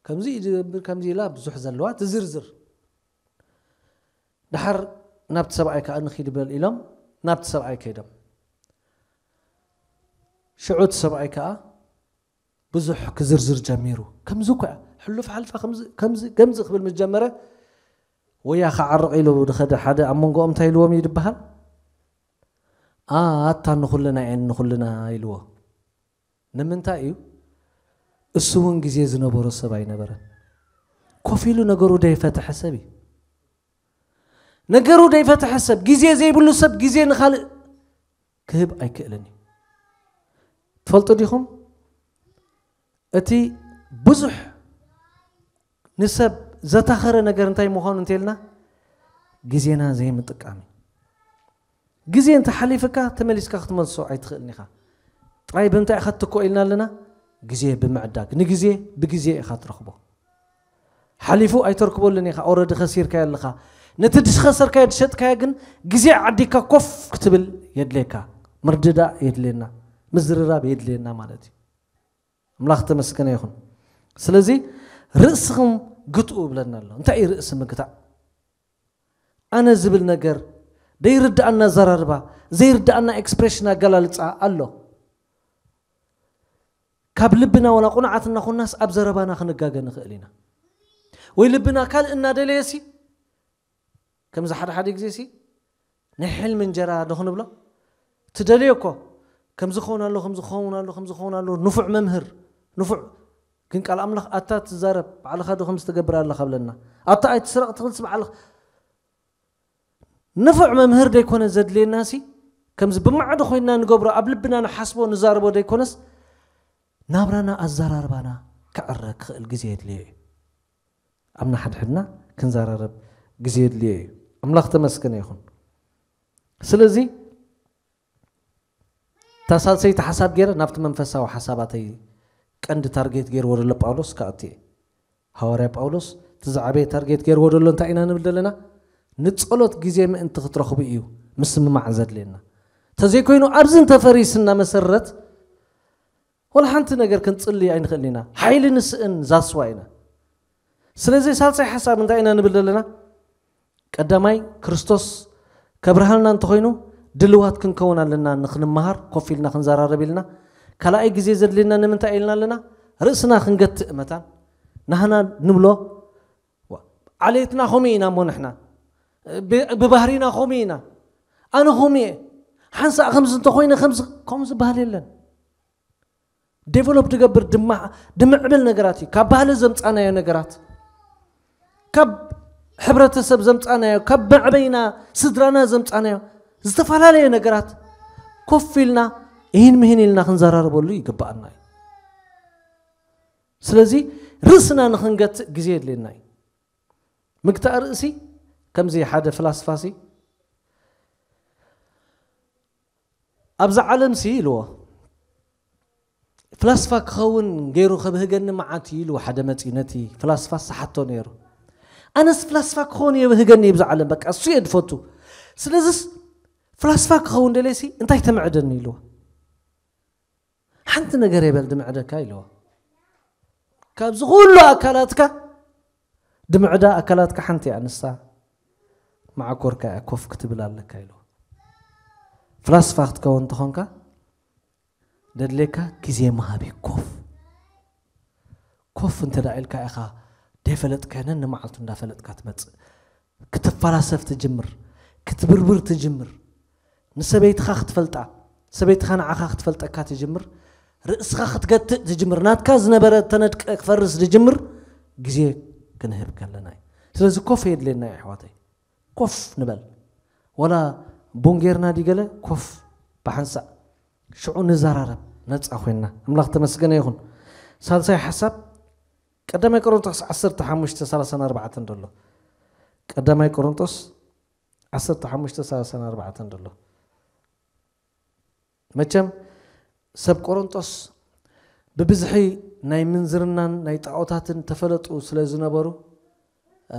ከምዚ ይገብር፣ ከምዚ ኢላ ብዙሕ ዘለዋ ትዝርዝር። ደሓር ናብቲ ሰብኣይ ከኣ ንኺድ በል ኢሎም ናብቲ ሰብኣይ ከይዶም። ሽዑ እቲ ሰብኣይ ከኣ ብዙሕ ክዝርዝር ጀሚሩ። ከምዚ እኮ እያ፣ ሕሉፍ ሓልፋ ከምዚ፣ ከምዚ፣ ከምዚ ክብል ምስ ጀመረ፣ ወያ ክዓርቕ ኢሉ ዝኸደ ሓደ ኣብ መንጎኦም እንታይ ኢልዎም እዩ ዝበሃል? "ኣታ ንኹልና እየን ንኹልና" ኢልዎ። ንምንታይ እዩ? እሱ እውን ግዜ ዝነበሮ ሰብ ኣይነበረን። ኮፍ ኢሉ ነገሩ ደይፈተሐ ሰብ እዩ። ነገሩ ደይፈተሐ ሰብ፣ ግዜ ዘይብሉ ሰብ ግዜ ንኻልእ ክህብ ኣይክእልን እዩ። ትፈልጡ ዲኹም? እቲ ብዙሕ ንሰብ ዘታኸረ ነገር እንታይ ምዃኑ እንተልና፣ ግዜና ዘይምጥቃም እዩ። ግዜ እንተ ሓሊፍካ ተመሊስካ ክትመልሶ ኣይትኽእልን ኢኻ። ጥራይ ብምንታይ ኢኻ ትትኮ ኢልና ኣለና? ግዜ ብምዕዳግ። ንግዜ ብግዜ ኢኻ ትረኽቦ። ሓሊፉ ኣይተርክበሉን ኢኻ፣ ኦረዲ ከሲርካዮ ኣለኻ። ነቲ ዝኸሰርካዮ ዝሸጥካዮ ግን ግዜ ዓዲግካ ኮፍ ክትብል የድልየካ። ምርድዳእ የድልየና፣ ምዝርራብ የድልየና ማለት እዩ። ኣምላኽ ተመስገነ ይኹን። ስለዚ ርእስኹም ግትኡ ብለና ኣሎ። እንታይ እዩ ርእሲ ምግታእ? ኣነ ዝብል ነገር፣ ዘይርድኣና ኣዘራርባ፣ ዘይርድኣና ኤክስፕሬሽን ኣገላልጻ ኣሎ። ካብ ልብና ዋላ ቁኑዓት እናኾንናስ ኣብ ዘረባና ክንጋገ ንኽእል ኢና። ወይ ልብና ካልእ እናደለየሲ፣ ከምዚ ሓደ ሓደ ግዜሲ ናይ ሕልሚ እንጀራ ዶ ክንብሎ? ትደልዮ እኮ፣ ከምዚ ክኸውን ኣሎ፣ ከምዚ ክኸውን ኣሎ፣ ከምዚ ክኸውን ኣሎ፣ ንፉዕ መምህር፣ ንፉዕ። ግን ቃል ኣምላኽ ኣታ ትዛረብ፣ ባዕልኻ ዶ ከምዚ ትገብር ኣለኻ ብለና። ኣታ ኣይትስረቕ ትኽልሲ ባዕልኻ። ንፉዕ መምህር ደይኮነ ዘድልየናሲ፣ ከምዚ ብማዕዶ ኮይንና ንገብሮ፣ ኣብ ልብና ንሓስቦ ንዛረቦ ደይኮነስ፣ ናብራና ኣዘራርባና ክዕረ ክኽእል ግዜ የድልዮ እዩ። ኣብ ንሓድሕድና ክንዘራረብ ግዜ የድልዮ እዩ። ኣምላኽ ተመስገነ ይኹን። ስለዚ እታ ሳልሰይቲ ሓሳብ ገይረ ናብቲ መንፈሳዊ ሓሳባተይ ቀንዲ ታርጌት ገይርዎ ዘሎ ጳውሎስ ክኣቱ እየ። ሃዋርያ ጳውሎስ እቲ ዝዓበየ ታርጌት ገይርዎ ዘሎ እንታይ ኢና ንብል ዘለና? ንጸሎት ግዜ ምእንቲ ክትረኽቡ እዩ ምስምማዕ ዘድልየና። ተዘይኮይኑ ኣብዚ እንተፈሪስና መሰረት ወላ ሓንቲ ነገር ክንጽሊ ኣይንኽእልን ኢና። ሓይሊ ንስእን ዛስዋ ኢና። ስለዚ ሳልሳይ ሓሳብ እንታይ ኢና ንብል ዘለና? ቀዳማይ ክርስቶስ ከብርሃልና እንተኾይኑ ድልዋት ክንከውን ኣለና ንክንመሃር ኮፍ ኢልና ክንዘራረብ ኢልና። ካልኣይ ግዜ ዘድልየና ንምንታይ ኢልና ኣለና? ርእስና ክንገትእ መታን ናህና ንብሎ ዋ፣ ዓሌትና ከምኡ ኢና እሞ ንሕና ብ-፣ ብባህሪና ከምኡ ኢና። ኣነ ከምኡ እየ፣ ሓንሳእ ከምዚ እንተኾይነ ከምዚ፣ ከምኡ ዝበሃል የለን። ዴቨሎፕ ድገብር ድማ ድምዕብል ነገራት እዩ። ካብ ባህሊ ዘምፃናዮ ነገራት፣ ካብ ሕብረተሰብ ዘምፃናዮ፣ ካብ መዕበይና ስድራና ዘምፃናዮ ዝተፈላለየ ነገራት ኮፍ ኢልና ይህን ምሂን ኢልና ክንዘራረበሉ ይግባኣና እዩ። ስለዚ ርእስና ንኽንገትእ ግዜ የድልየና እዩ። ምግታእ ርእሲ ከምዚ ሓደ ፍላስፋሲ ኣብዛ ዓለም ሲ ኢልዎ፣ ፍላስፋ ክኸውን ገይሩ ከብህገኒ መዓት እዩ ኢልዎ። ሓደ መፂ ነቲ ፍላስፋ ሰሓቶ ነይሩ። ኣነስ ፍላስፋ ክኸውን የብህገኒ ብዛ ዓለም፣ በቃ እሱ እየ ድፈቱ። ስለዚስ ፍላስፋ ክኸውን ደለሲ እንታይ ተምዕደኒ ኢልዎ። ሓንቲ ነገር የበል ድምዕደካ ኢልዎ። ካብዚ ኩሉ ኣካላትካ ድምዕዳ ኣካላትካ ሓንቲ እያ፣ ንሳ መዓኮርካ እያ፣ ኮፍ ክትብል ኣለካ ኢልዎ። ፍላስፋ ክትከውን እንተኾንካ ደድሌካ ግዜ ምሃብ እዩ። ኮፍ ኮፍ እንተ ደኣ ኢልካ ኢኻ ደይፈለጥካዮ ነንመዓልቱ እንዳፈለጥካ ትመጽእ። ክትፈላሰፍ ትጅምር፣ ክትብርብር ትጅምር፣ ንሰበይትኻ ክትፈልጣ፣ ሰበይትኻ ንዓኻ ክትፈልጠካ ትጅምር፣ ርእስኻ ክትገትእ ትጅምር፣ ናትካ ዝነበረ ተነድቀ ክፈርስ ትጅምር። ግዜ ክንህብ ከለና እዩ። ስለዚ ኮፍ የድልየና እዩ ኣሕዋተይ። ኮፍ ንበል። ወላ ቡን ጌርና ድዩ ገለ ኮፍ ብሓንሳእ ሽዑ ንዘራረብ፣ ነጻ ኮይንና። ኣምላኽ ተመስገነ ይኹን። ሳልሳይ ሓሳብ ቀዳማይ ቆሮንቶስ ዓሰርተ ሓሙሽተ ሰላሳን ኣርባዕተን ደሎ። ቀዳማይ ቆሮንቶስ ዓሰርተ ሓሙሽተ ሰላሳን ኣርባዕተን ደሎ። መቸም ሰብ ቆሮንቶስ ብብዝሒ ናይ ምንዝርናን ናይ ጣዖታትን ተፈለጡ ስለ ዝነበሩ፣ እ፣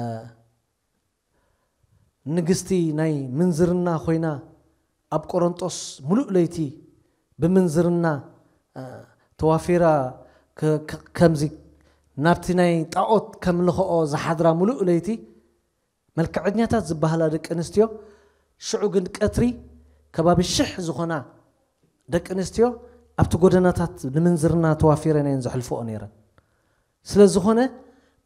ንግስቲ ናይ ምንዝርና ኮይና ኣብ ቆሮንጦስ ሙሉእ ለይቲ ብምንዝርና፣ እ፣ ተዋፊራ ከ-፣ ከ-፣ ከምዚ ናብቲ ናይ ጣዖት ከምልኽኦ ዝሓድራ ሙሉእ ለይቲ መልክዐኛታት ዝበሃላ ደቂ ኣንስትዮ፣ ሽዑ ግን ቀትሪ ከባቢ ሽሕ ዝኾና ደቂ ኣንስትዮ ኣብቲ ጎደናታት ንምንዝርና ተዋፊረን እየን ዘሕልፍኦ ነይረን። ስለ ዝኾነ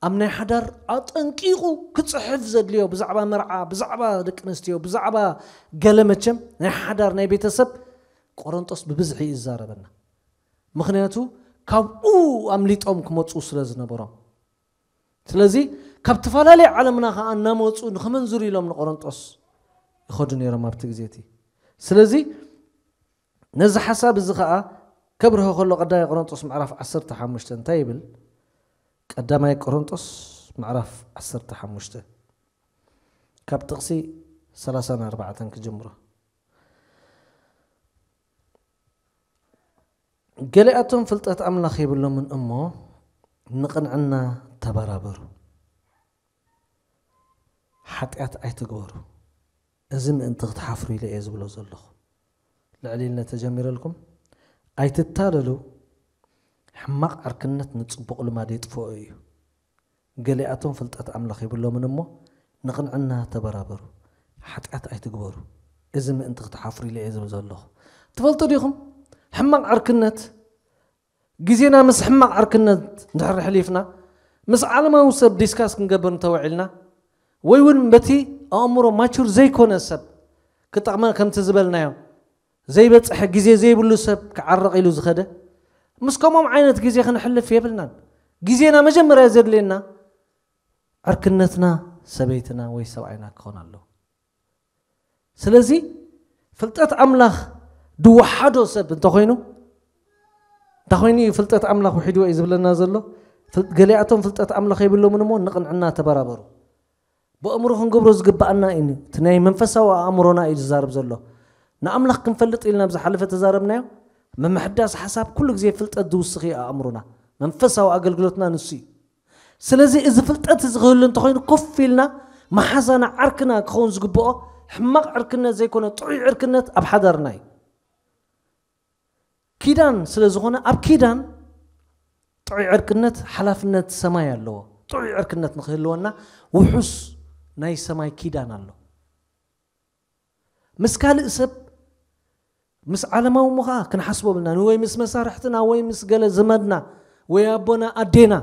ኣብ ናይ ሓዳር ኣጠንቂቑ ክጽሕፍ ዘድልዮ ብዛዕባ መርዓ፣ ብዛዕባ ደቂ ኣንስትዮ፣ ብዛዕባ ገለ መቸም ናይ ሓዳር ናይ ቤተሰብ ቆሮንጦስ ብብዝሒ ይዛረበና። ምኽንያቱ ካብኡ ኣምሊጦም ክመጹ ስለ ዝነበሮም። ስለዚ ካብ ዝተፈላለየ ዓለምና ኸዓ እናመጹ ንኽምንዝሩ ኢሎም ንቆሮንጦስ ይኸዱ ነይሮም ኣብቲ ግዜ እቲ። ስለዚ ነዚ ሓሳብ እዚ ኸዓ ከብርሆ ከሎ ቀዳማይ ቆሮንጦስ ምዕራፍ ዓሰርተ ሓሙሽተ እንታይ ይብል? ቀዳማይ ቆሮንጦስ ምዕራፍ ዓሰርተ ሓሙሽተ ካብ ጥቕሲ ሰላሳን ኣርባዕተን ክጅምሮ። ገሊኣቶም ፍልጠት ኣምላኽ የብሎምን እሞ ንቕንዕና ተበራበሩ። ሓጢኣት ኣይትግበሩ። እዚ ምእንቲ ክትሓፍሩ ኢለ እየ ዝብሎ ዘለኹ። ልዕል ኢለ ተጀሚረልኩም። ኣይትታለሉ፣ ሕማቕ ዕርክነት ንጽቡቕ ልማድ የጥፍኦ እዩ። ገሊኣቶም ፍልጠት ኣምላኽ የብሎምን እሞ ንቕንዕና ተበራበሩ። ሓጢኣት ኣይትግበሩ። እዚ ምእንቲ ክትሓፍሩ ኢለ እየ ዝብል ዘለኹ። ትፈልጡ ዲኹም? ሕማቕ ዕርክነት፣ ግዜና ምስ ሕማቕ ዕርክነት እንድሕር ኣሕሊፍና፣ ምስ ዓለማዊ ሰብ ዲስካስ ክንገብር እንተውዒልና፣ ወይ እውን በቲ ኣእምሮ ማቹር ዘይኮነ ሰብ ክጠቕመ፣ ከምቲ ዝበልናዮ፣ ዘይበጽሐ ግዜ ዘይብሉ ሰብ ክዓርቕ ኢሉ ዝኸደ፣ ምስ ከምኦም ዓይነት ግዜ ክንሕልፍ የብልናን። ግዜና መጀመርያ ዘድልየና ዕርክነትና ሰበይትና ወይ ሰብኣይና ክኾን ኣለዎ። ስለዚ ፍልጠት ኣምላኽ ድወሓዶ ሰብ እንተኾይኑ፣ እንታይ ኮይኑ እዩ ፍልጠት ኣምላኽ ውሒድዎ እዩ ዝብለና ዘሎ? ፍል-፣ ገሊኣቶም ፍልጠት ኣምላኽ የብሎምን እሞ ንቕንዕና ተበራበሩ። ብኣእምሮ ክንገብሮ ዝግብኣና እዩ። እቲ ናይ መንፈሳዊ ኣእምሮና እዩ ዝዛረብ ዘሎ። ንኣምላኽ ክንፈልጥ ኢልና ኣብ ዝሓለፈ ተዛረብናዮ። ምምሕዳስ ሓሳብ ኩሉ ግዜ ፍልጠት ዝውስኽ እዩ ኣእምሮና። መንፈሳዊ ኣገልግሎትና ንሱ እዩ። ስለዚ እዚ ፍልጠት እዚ ክህሉ እንተኾይኑ ኮፍ ኢልና መሓዛና ዓርክና ክኸውን ዝግብኦ ሕማቕ ዕርክነት ዘይኮነ ጥዑይ ዕርክነት ኣብ ሓዳርና እዩ። ኪዳን ስለ ዝኾነ ኣብ ኪዳን ጥዑይ ዕርክነት ሓላፍነት ሰማይ ኣለዎ። ጥዑይ ዕርክነት ንኽህልወና ውሑስ ናይ ሰማይ ኪዳን ኣሎ። ምስ ካልእ ሰብ፣ ምስ ዓለማዊ እሞ ኸዓ ክንሓስቦ ብልና፣ ወይ ምስ መሳርሕትና፣ ወይ ምስ ገለ ዘመድና፣ ወይ ኣቦና፣ ኣዴና፣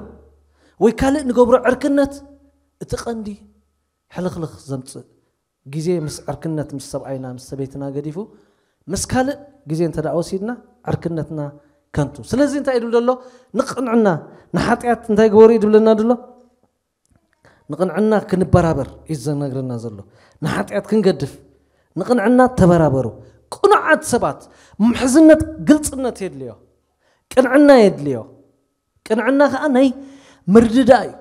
ወይ ካልእ ንገብሮ ዕርክነት፣ እቲ ቀንዲ ሕልኽልኽ ዘምጽእ ግዜ ምስ ዕርክነት ምስ ሰብኣይና ምስ ሰበይትና ገዲፉ ምስ ካልእ ግዜ እንተ ደኣ ወሲድና ዕርክነትና ከንቱ። ስለዚ እንታይ እዩ ድብል ዘሎ? ንቕንዕና ንሓጢኣት እንታይ ግበሩ እዩ ድብለና ድሎ? ንቕንዕና ክንበራበር እዩ ዘነግረና ዘሎ። ንሓጢኣት ክንገድፍ ንቕንዕና ተበራበሩ። ቅኑዓት ሰባት ምሕዝነት፣ ግልጽነት የድልዮ፣ ቅንዕና የድልዮ። ቅንዕና ከዓ ናይ ምርድዳእ እዩ።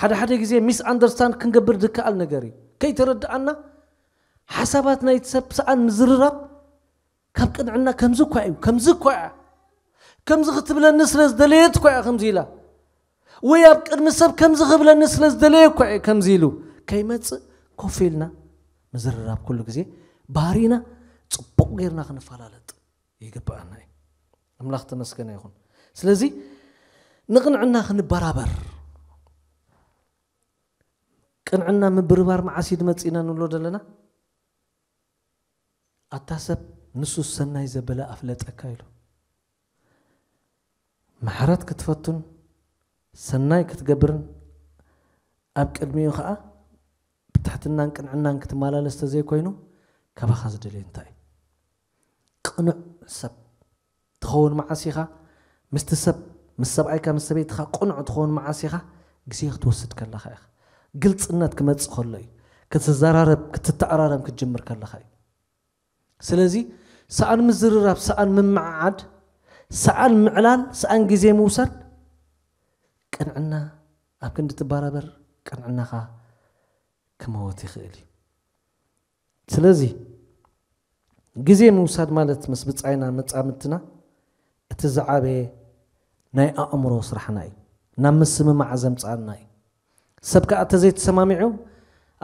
ሓደ ሓደ ግዜ ሚስ ኣንደርስታንድ ክንገብር ዝከኣል ነገር እዩ። ከይተረድኣና ሓሳባት ናይቲ ሰብ ሰኣን ምዝርራብ ካብ ቅንዕና ከምዚ እኳ እዩ፣ ከምዚ እኳ እያ፣ ከምዚ ክትብለኒ ስለ ዝደለየት እኳ እያ ከምዚ ኢላ፣ ወይ ኣብ ቅድሚ ሰብ ከምዚ ክብለኒ ስለ ዝደለየ እኳ እየ ከምዚ ኢሉ ከይመጽእ ኮፍ ኢልና ምዝርራብ ኩሉ ግዜ ባህሪና ጽቡቕ ጌርና ክንፈላለጥ ይግብኣና እዩ። ኣምላኽ ተመስገነ ይኹን። ስለዚ ንቕንዕና ክንበራበር፣ ቅንዕና ምብርባር መዓስ እዩ ዝመጽእ ኢና ንብሎ ዘለና? ኣታ ሰብ ንሱ ሰናይ ዘበለ ኣፍለጠካ ኢሉ። ምሕረት ክትፈቱን ሰናይ ክትገብርን ኣብ ቅድሚኡ ኸዓ ብትሕትናን ቅንዕናን ክትመላለስ ተዘይኮይኑ ካባኻ ዝደልዮ እንታይ እዩ? ቅኑዕ ሰብ ትኸውን መዓስ ኢኻ? ምስቲ ሰብ ምስ ሰብኣይካ ምስ ሰበይትኻ ቅኑዕ ትኸውን መዓስ ኢኻ? ግዜ ክትወስድ ከለኻ ኢኻ። ግልጽነት ክመጽእ ከሎ እዩ። ክትዘራረብ ክትተኣራረም ክትጅምር ከለኻ እዩ። ስለዚ ሰኣን ምዝርራብ፣ ሰኣን ምምዓዓድ፣ ሰኣን ምዕላል፣ ሰኣን ግዜ ምውሳድ ቅንዕና ኣብ ክንዲ ትባራበር ቅንዕናኻ ክመወት ይኽእል እዩ። ስለዚ ግዜ ምውሳድ ማለት ምስ ብጻይና መጻምድትና እቲ ዝዓበየ ናይ ኣእምሮ ስራሕና እዩ። ናብ ምስምማዕ ዘምጽኣና እዩ። ሰብ ከኣ ተዘይተሰማሚዑ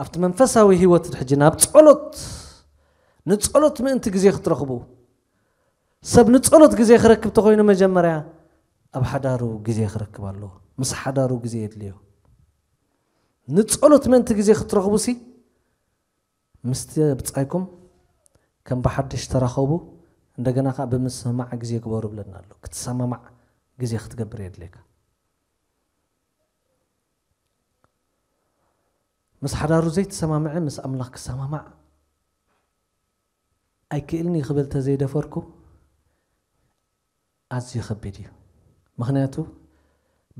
ኣብቲ መንፈሳዊ ህይወት ሕጂ ናብ ጸሎት ንጸሎት ምእንቲ ግዜ ክትረኽቡ ሰብ ንጸሎት ግዜ ክረክብ ተኾይኑ መጀመርያ ኣብ ሓዳሩ ግዜ ክረክብ ኣለዎ። ምስ ሓዳሩ ግዜ የድልዮ። ንጸሎት ምእንቲ ግዜ ክትረኽቡ ሲ ምስቲ ብጻይኩም ከም ብሓድሽ ተራኸቡ። እንደገና ከዓ ብምስምማዕ ግዜ ግበሩ ብለና ኣሎ። ክትሰማማዕ ግዜ ክትገብር የድልየካ። ምስ ሓዳሩ ዘይተሰማምዐ ምስ ኣምላኽ ክሰማማዕ ኣይክእልን እዩ ክብል ተዘይደፈርኩ ኣዝዩ ከቢድ እዩ። ምኽንያቱ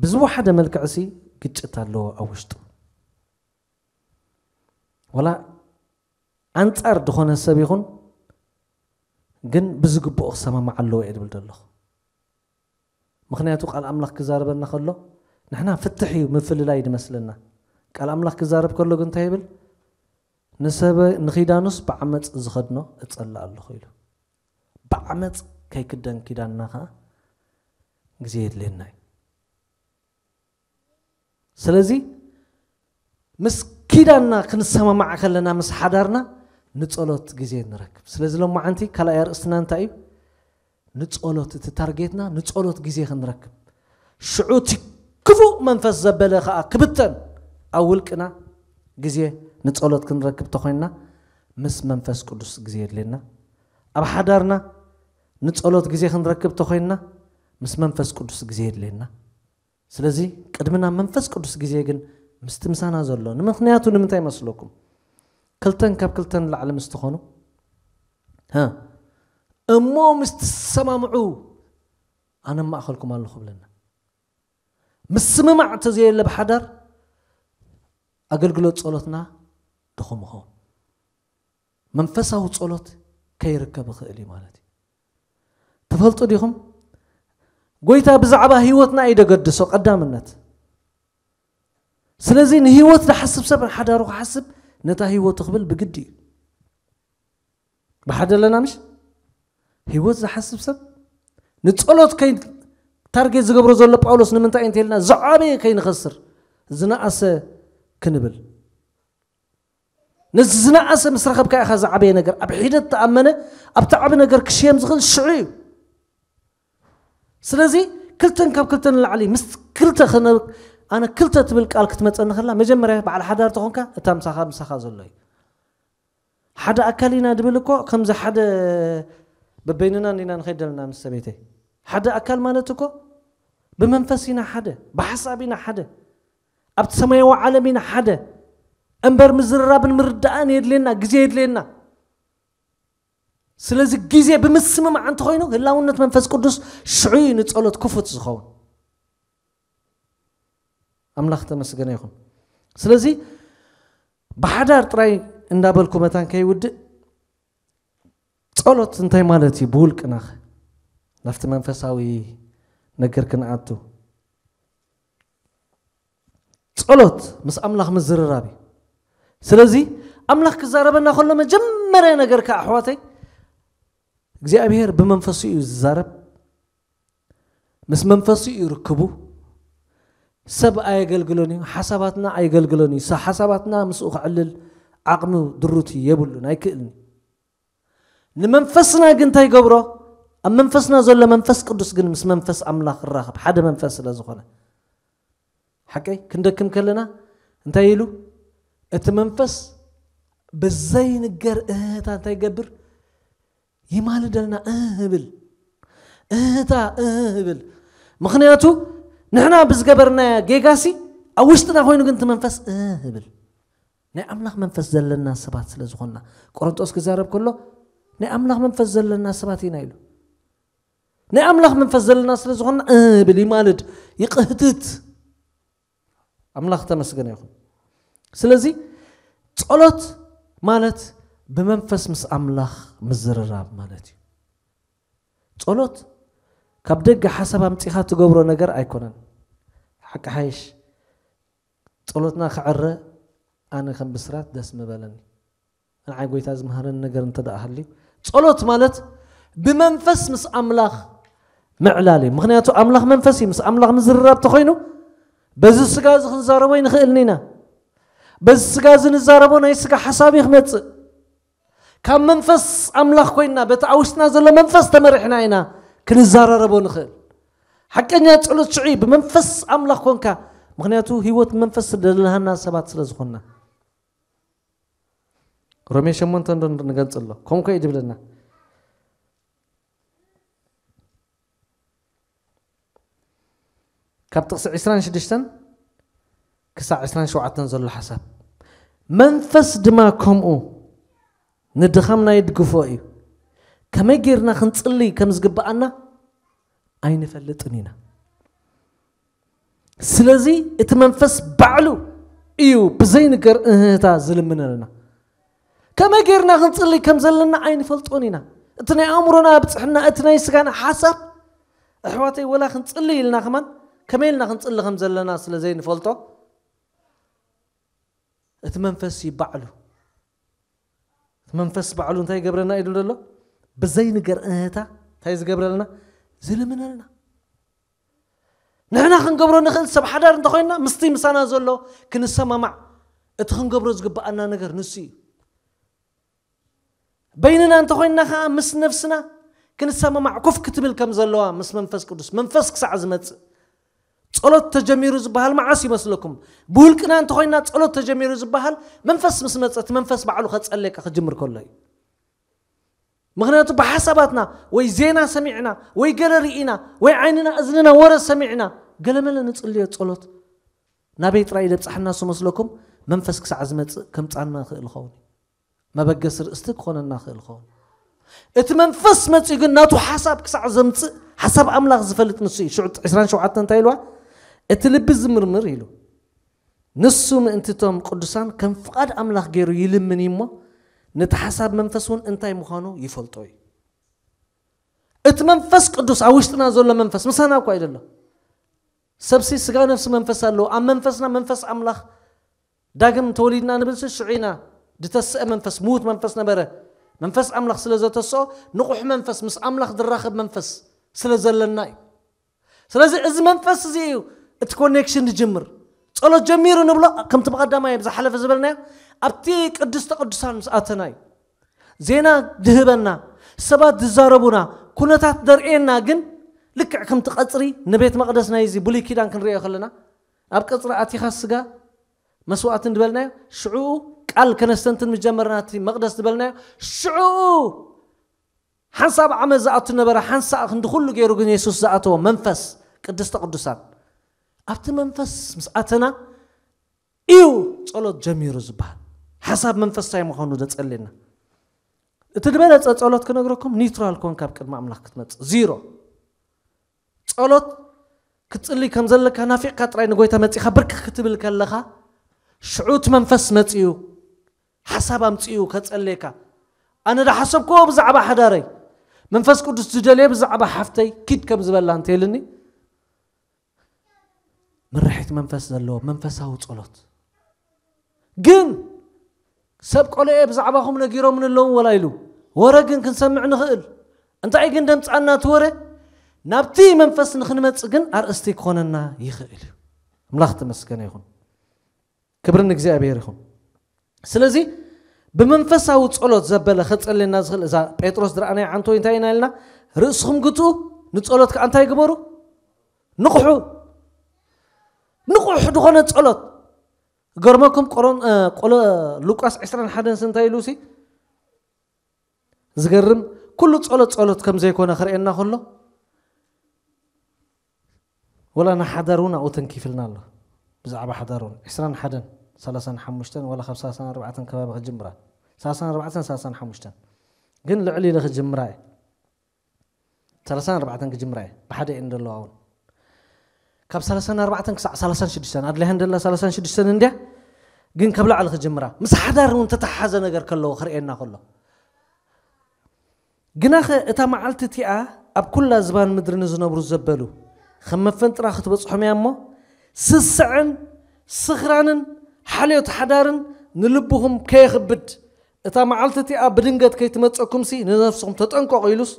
ብዝወሓደ መልክዕሲ ግጭት ኣለዎ ኣብ ውሽጡ። ወላ ኣንጻር ዝኾነ ሰብ ይኹን ግን ብዝግብኦ ክሰማማዕ ኣለዎ እየ ድብል ዘለኹ። ምኽንያቱ ቃል ኣምላኽ ክዛረበና ከሎ ንሕና ፍትሕ እዩ ምፍልላይ ድመስለና። ቃል ኣምላኽ ክዛረብ ከሎ ግን እንታይ ይብል? ንሰበ ንኺዳኑስ ብዓመፅ ዝኸድኖ እጸልእ ኣለኹ ኢሉ። ብዓመፅ ከይክደን ኪዳንና ከዓ ግዜ የድልየና እዩ። ስለዚ ምስ ኪዳንና ክንሰማማዕ ከለና ምስ ሓዳርና ንጸሎት ግዜ ንረክብ። ስለዚ ሎማዓንቲ ካልኣይ ኣርእስትና እንታይ እዩ? ንጸሎት፣ እቲ ታርጌትና ንጸሎት ግዜ ክንረክብ፣ ሽዑ እቲ ክፉእ መንፈስ ዘበለ ከኣ ክብተን ኣብ ውልቅና ግዜ ንጸሎት ክንረክብ ተኾይንና ምስ መንፈስ ቅዱስ ግዜ የድልየና። ኣብ ሓዳርና ንጸሎት ግዜ ክንረክብ ተኾይንና ምስ መንፈስ ቅዱስ ግዜ የድልየና። ስለዚ ቅድሚ ናብ መንፈስ ቅዱስ ግዜ ግን ምስቲ ምሳና ዘሎ ንምኽንያቱ ንምንታይ ይመስለኩም? ክልተን ካብ ክልተን ንላዕሊ ምስ ትኾኑ፣ ሃ፣ እሞ ምስ ትሰማምዑ ኣነ ማእኸልኩም ኣለኹ ብለና። ምስምማዕ እንተዘየለ ብሓዳር ኣገልግሎት ጸሎትና ድኹም ይኸውን። መንፈሳዊ ጸሎት ከይርከብ ይኽእል እዩ ማለት እዩ። ትፈልጡ ዲኹም? ጎይታ ብዛዕባ ህይወትና እዩ ደገድሶ ቀዳምነት። ስለዚ ንህይወት ዝሓስብ ሰብ ንሓዳሩ ክሓስብ ነታ ህይወቱ ክብል ብግዲ እዩ። ብሓደ ኣለና ምሽ? ህይወት ዝሓስብ ሰብ ንጸሎት ከይ ታርጌት ዝገብሮ ዘሎ ጳውሎስ ንምንታይ እንተልና ዝዓበየ ከይንኸስር ዝነኣሰ ክንብል ነዚ ዝነኣሰ ምስ ረኸብካ ኢኻ ዝዓበየ ነገር። ኣብ ሒደት ተኣመነ ኣብቲ ዓቢ ነገር ክሽየም ዝኽእል ሽዑ እዩ። ስለዚ ክልተን ካብ ክልተ ንላዕሊ ምስ ክልተ ክነ ኣነ ክልተ ትብል ቃል ክትመፀኒ ከላ መጀመርያ በዓል ሓዳር ተኾንካ እታ ምሳኻ ምሳኻ ዘሎ እዩ። ሓደ ኣካል ኢና ድብል እኮ ከምዚ ሓደ በበይንና እንዲና ንኸይድ ዘለና ምስ ሰበይተይ ሓደ ኣካል ማለት እኮ ብመንፈስ ኢና ሓደ፣ ብሓሳብ ኢና ሓደ፣ ኣብቲ ሰማያዊ ዓለም ኢና ሓደ። እምበር ምዝርራብን ምርዳእን የድልየና፣ ግዜ የድልየና። ስለዚ ግዜ ብምስምማዕ እንተኾይኑ ህላውነት መንፈስ ቅዱስ ሽዑ እዩ ንጸሎት ክፉት ዝኸውን። ኣምላኽ ተመስገነ ይኹን። ስለዚ ብሓዳር ጥራይ እንዳበልኩ መታን ከይውድእ፣ ጸሎት እንታይ ማለት እዩ? ብውልቅና ኸ ናብቲ መንፈሳዊ ነገር ክንኣቱ፣ ጸሎት ምስ ኣምላኽ ምዝርራብ እዩ። ስለዚ ኣምላኽ ክዛረበና ከሎ መጀመርያ ነገር ከ ኣሕዋተይ እግዚኣብሔር ብመንፈሱ እዩ ዝዛረብ። ምስ መንፈሱ እዩ ርክቡ። ሰብ ኣየገልግሎን እዩ፣ ሓሳባትና ኣየገልግሎን እዩ። ሓሳባትና ምስኡ ክዕልል ዓቕሚ ድሩት የብሉን፣ ኣይክእልን እዩ። ንመንፈስና ግን እንታይ ይገብሮ? ኣብ መንፈስና ዘሎ መንፈስ ቅዱስ ግን ምስ መንፈስ ኣምላኽ ይራኸብ፣ ሓደ መንፈስ ስለ ዝኾነ። ሓቀይ ክንደክም ከለና እንታይ ኢሉ? እቲ መንፈስ ብዘይንገር እህታ እንታይ ይገብር? ይማልደልና። እህ ብል፣ እህታ እህ ብል። ምኽንያቱ ንሕና ብዝገበርናያ ጌጋሲ ኣብ ውሽጥና ኮይኑ ግን እቲ መንፈስ እህ ብል። ናይ ኣምላኽ መንፈስ ዘለና ሰባት ስለ ዝኾንና፣ ቆሮንጦስ ክዛረብ ከሎ ናይ ኣምላኽ መንፈስ ዘለና ሰባት ኢና ኢሉ። ናይ ኣምላኽ መንፈስ ዘለና ስለ ዝኾንና እህ ብል፣ ይማልድ፣ ይቕህትት። ኣምላኽ ተመስገነ ይኹን። ስለዚ ጸሎት ማለት ብመንፈስ ምስ ኣምላኽ ምዝርራብ ማለት እዩ። ጸሎት ካብ ደገ ሓሳብ ኣምጺኻ ትገብሮ ነገር ኣይኮነን። ሓቂ ሓይሽ ጸሎትና ክዕረ ኣነ ከም ብስራት ደስ ምበለኒ። ንዓይ ጎይታ ዝመሃረኒ ነገር እንተ ደኣ ሃልዩ፣ ጸሎት ማለት ብመንፈስ ምስ ኣምላኽ ምዕላል እዩ። ምኽንያቱ ኣምላኽ መንፈስ እዩ። ምስ ኣምላኽ ምዝርራብ ተኾይኑ በዚ ስጋ እዚ ክንዛረቦ ኣይንኽእልን ኢና። በዚ ስጋ እዚ ንዛረቦ ናይ ስጋ ሓሳብ እዩ ክመጽእ። ካብ መንፈስ ኣምላኽ ኮይንና በቲ ኣብ ውሽጥና ዘሎ መንፈስ ተመሪሕና ኢና ክንዘራረቦ ንኽእል። ሓቀኛ ጸሎት ሽዑ እዩ ብመንፈስ ኣምላኽ ኮንካ። ምኽንያቱ ህይወት መንፈስ ስለደለሃና ሰባት ስለ ዝኾንና። ሮሜ ሸሞንተ እንዶ ንገልጽ ኣሎ። ከምኡ ኮ እዩ ዝብለና። ካብ ጥቕሲ ዕስራን ሽዱሽተን ክሳዕ ዕስራን ሸውዓተን ዘሎ ሓሳብ። መንፈስ ድማ ከምኡ ንድኻምና ይድግፎ እዩ። ከመይ ጌርና ክንጽሊ ከም ዝግብኣና ኣይንፈልጥን ኢና። ስለዚ እቲ መንፈስ ባዕሉ እዩ ብዘይንገር እህታ ዝልምነልና። ከመይ ጌርና ክንጽሊ ከም ዘለና ኣይንፈልጦን ኢና። እቲ ናይ ኣእምሮና ብጽሕና፣ እቲ ናይ ስጋና ሓሳብ፣ ኣሕዋተይ፣ ወላ ክንጽሊ ኢልና ከማን ከመይ ኢልና ክንጽሊ ከም ዘለና ስለ ዘይንፈልጦ፣ እቲ መንፈስ እዩ ባዕሉ። እቲ መንፈስ ባዕሉ እንታይ ይገብረና ኢሉ ዘሎ? ብዘይንገር እህታ እንታይ ዝገብረልና? ዝልምነልና። ንሕና ክንገብሮ ንኽእል ሰብ ሓዳር እንተኾይንና፣ ምስቲ ምሳና ዘሎ ክንሰማማዕ፣ እቲ ክንገብሮ ዝግብኣና ነገር ንሱ እዩ። በይንና እንተኾይንና ኸዓ ምስ ነፍስና ክንሰማማዕ ኮፍ ክትብል ከም ዘለዋ ምስ መንፈስ ቅዱስ፣ መንፈስ ክሳዕ ዝመጽእ። ጸሎት ተጀሚሩ ዝበሃል መዓስ ይመስለኩም? ብውልቅና እንተኾይንና ጸሎት ተጀሚሩ ዝበሃል መንፈስ ምስ መጸ፣ እቲ መንፈስ ባዕሉ ከጸልየካ ክጅምር ከሎ እዩ። ምኽንያቱ ብሓሳባትና ወይ ዜና ሰሚዕና ወይ ገለ ርኢና ወይ ዓይንና እዝንና ወረ ሰሚዕና ገለመለ ንጽልዮ ጸሎት ናበይ ጥራይ ደብጻሕና ዝመስለኩም? መንፈስ ክሳዕ ዝመጽእ ከምጻና ይኽእል ይኸውን። መበገሲ ርእስቲ ክኾነና ይኽእል ይኸውን። እቲ መንፈስ መጺኡ ግን ናቱ ሓሳብ ክሳዕ ዘምጽእ ሓሳብ ኣምላኽ ዝፈልጥ ንሱ እዩ። ሽዑ ዕስራን ሸውዓተን እንታይ ኢልዋ? እቲ ልቢ ዝምርምር ኢሉ ንሱ ምእንቲ እቶም ቅዱሳን ከም ፍቓድ ኣምላኽ ገይሩ ይልምን እዩ እሞ ነቲ ሓሳብ መንፈስ እውን እንታይ ምዃኑ ይፈልጦ እዩ። እቲ መንፈስ ቅዱስ ኣብ ውሽጥና ዘሎ መንፈስ ምሳና እኳ እዩ ዘሎ። ሰብሲ ስጋ ነፍሲ መንፈስ ኣለዎ። ኣብ መንፈስና መንፈስ ኣምላኽ ዳግም ተወሊድና ንብል ሽዑ ኢና። ዝተስአ መንፈስ፣ ምዉት መንፈስ ነበረ። መንፈስ ኣምላኽ ስለ ዘተስኦ ንቑሕ መንፈስ፣ ምስ ኣምላኽ ዝራኸብ መንፈስ ስለ ዘለና እዩ። ስለዚ እዚ መንፈስ እዚ እዩ እቲ ኮኔክሽን ዝጅምር። ጸሎት ጀሚሩ ንብሎ ከምቲ ብቐዳማይ ኣብ ዝሓለፈ ዝበልናዮ ኣብቲ ቅድስተ ቅዱሳን ምስ ኣተና እዩ። ዜና ዝህበና፣ ሰባት ዝዛረቡና፣ ኩነታት ዘርእየና ግን ልክዕ ከምቲ ቀጽሪ ንቤት መቕደስ ናይዚ ብሉይ ኪዳን ክንርእዮ ከለና ኣብ ቀጽሪ ኣቲኻ ስጋ መስዋእቲ ዝበልናዮ ሽዑ ቃል ከነስተንትን ምጀመርና እቲ መቕደስ ዝበልናዮ ሽዑ ሓንሳብ ዓመት ዝኣቱ ነበረ። ሓንሳእ ክንዲ ኩሉ ገይሩ ግን የሱስ ዝኣተዎ መንፈስ ቅድስተ ቅዱሳን ኣብቲ መንፈስ ምስ ኣተና እዩ ጸሎት ጀሚሩ ዝበሃል። ሓሳብ መንፈስ እንታይ ምዃኑ ዘጸልየና። እቲ ዝበለጸ ጸሎት ክነግረኩም፣ ኒውትራል ኮንካ ኣብ ቅድሚ ኣምላኽ ክትመጽእ። ዚሮ። ጸሎት ክትጽሊ ከም ዘለካ ናፊቕካ ጥራይ ንጎይታ መጺኻ ብርክኽ ክትብል ከለኻ፣ ሽዑ እቲ መንፈስ መጺኡ፣ ሓሳብ ኣምጺኡ ከጸልየካ። ኣነ ዝሓሰብክዎ ብዛዕባ ሓዳረይ፣ መንፈስ ቅዱስ ዝደልየ ብዛዕባ ሓፍተይ፣ ኪድ ከም ዝበላ እንተይልኒ፣ ምርሒት መንፈስ ዘለዎ መንፈሳዊ ጸሎት። ግን ሰብ ቆልኤ ብዛዕባኹም ነጊሮምን ኣለዉ ወላ ኢሉ፣ ወረ ግን ክንሰምዕ ንኽእል። እንታይ ግን ደምጻና እቲ ወረ? ናብቲ መንፈስ ንኽንመጽእ ግን ኣርእስቲ ክኾነና ይኽእል እዩ። ኣምላኽ ተመስገነ ይኹን። ክብሪ ንእግዚኣብሔር ይኹን። ስለዚ ብመንፈሳዊ ጸሎት ዘበለ ከጸልየና ዝኽእል፣ እዛ ጴጥሮስ ዝረኣናዮ ዓንቶ እንታይ ኢና ኢልና? ርእስኹም ግትኡ፣ ንጸሎት ከኣ እንታይ ግበሩ? ንቕሑ። ንቑሕ ዝኾነ ጸሎት። ገርመኩም ቆሮን-፣ እ፣ ቆሎ-፣ ሉቃስ ዕስራን ሓደን እንታይ ኢሉ ሲ? ዝገርም፣ ኩሉ ጸሎት ጸሎት ከም ዘይኮነ ክርእየና ከሎ፣ ወላ ንሓዳር እውን ኣብኡ ተንኪፍልና ኣሎ። ብዛዕባ ሓዳር እውን ዕስራን ሓደን፣ ሰላሳን ሓሙሽተን፣ ወላ ካብ ሰላሳን ኣርባዕተን ከባቢ ክጅምራ። ሰላሳን ኣርባዕተን፣ ሰላሳን ሓሙሽተን። ግን ልዕሊ ኢለ ክጅምራ እየ። ሰላሳን ኣርባዕተን ክጅምራ እየ። ብሓደ እየን ዘለዋ እውን። ካብ ሰላሳን ኣርባዕተን ክሳዕ ሰላሳን ሽዱሽተን። ኣድልያ እንደላ ሰላሳን ሽዱሽተን እንድያ። ግን ካብ ላዕሊ ክጅምራ። ምስ ሓዳር እውን ተተሓሓዘ ነገር ከለዎ ክርእየና ከሎ። ግናኸ እታ መዓልቲ እቲኣ ኣብ ኩላ ዝባን ምድሪ ንዝነብሩ ዘበሉ፣ ከም መፈንጥራ ክትበጽሖም እያ እሞ፣ ስስዐን ስኽራንን ሓልዮት ሓዳርን ንልብኹም ከየኽብድ፣ እታ መዓልቲ እቲኣ ብድንገት ከይትመጸኩምሲ ንነፍስኹም ተጠንቀቑ ኢሉስ።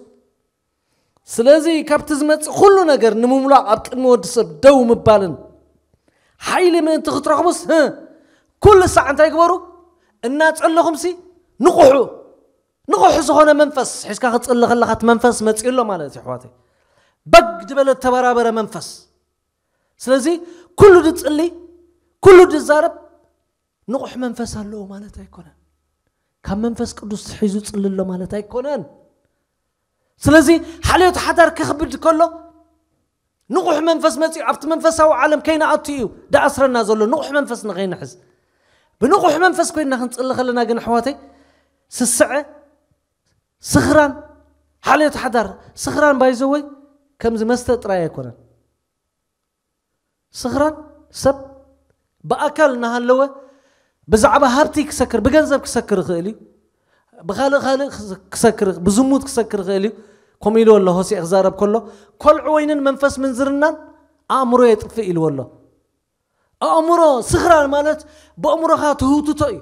ስለዚ ካብቲ ዝመጽእ ኩሉ ነገር ንምምላቕ ኣብ ቅድሚ ወዲ ሰብ ደው ምባልን ሓይሊ ምእንቲ ክትረኽቡስ፣ ህ፣ ኩሉ ሳዕ እንታይ ግበሩ? እናጸለኹምሲ ንቑሑ። ንቑሕ ዝኾነ መንፈስ ሒዝካ ክትጽሊ ከለኻ እቲ መንፈስ መጺኡ ኣሎ ማለት እዩ፣ ኣሕዋተይ። በግ ዝበለ ተበራበረ መንፈስ። ስለዚ ኩሉ ድጽሊ፣ ኩሉ ድዛረብ ንቑሕ መንፈስ ኣለዎ ማለት ኣይኮነን። ካብ መንፈስ ቅዱስ ሒዙ ጽሊ ኣሎ ማለት ኣይኮነን። ስለዚ ሓልዮት ሓዳር ከኽብድ ከሎ ንቑሕ መንፈስ መጺኡ ኣብቲ መንፈሳዊ ዓለም ከይንኣቱ እዩ ደኣስረና ዘሎ፣ ንቑሕ መንፈስ ንኸይንሕዝ። ብንቑሕ መንፈስ ኮይንና ክንጽሊ ከለና ግን ኣሕዋተይ፣ ስስዐ፣ ስኽራን፣ ሓልዮት ሓዳር፣ ስኽራን ባይዘወይ ከምዚ መስተ ጥራይ ኣይኮነን። ስኽራን ሰብ ብኣካል እናሃለወ ብዛዕባ ሃብቲ ክሰክር፣ ብገንዘብ ክሰክር ይኽእል እዩ። ብኻልእ ካልእ ክሰክር፣ ብዝሙት ክሰክር ይኽእል እዩ። ከምኡ ኢሉ ኣሎ ሆሴዕ ክዛረብ ከሎ፣ "ኮልዕ ወይንን መንፈስ ምንዝርናን ኣእምሮ የጥፍእ" ኢልዎ ኣሎ። ኣእምሮ ስኽራን ማለት ብኣእምሮኻ ትህውትቶ እዩ።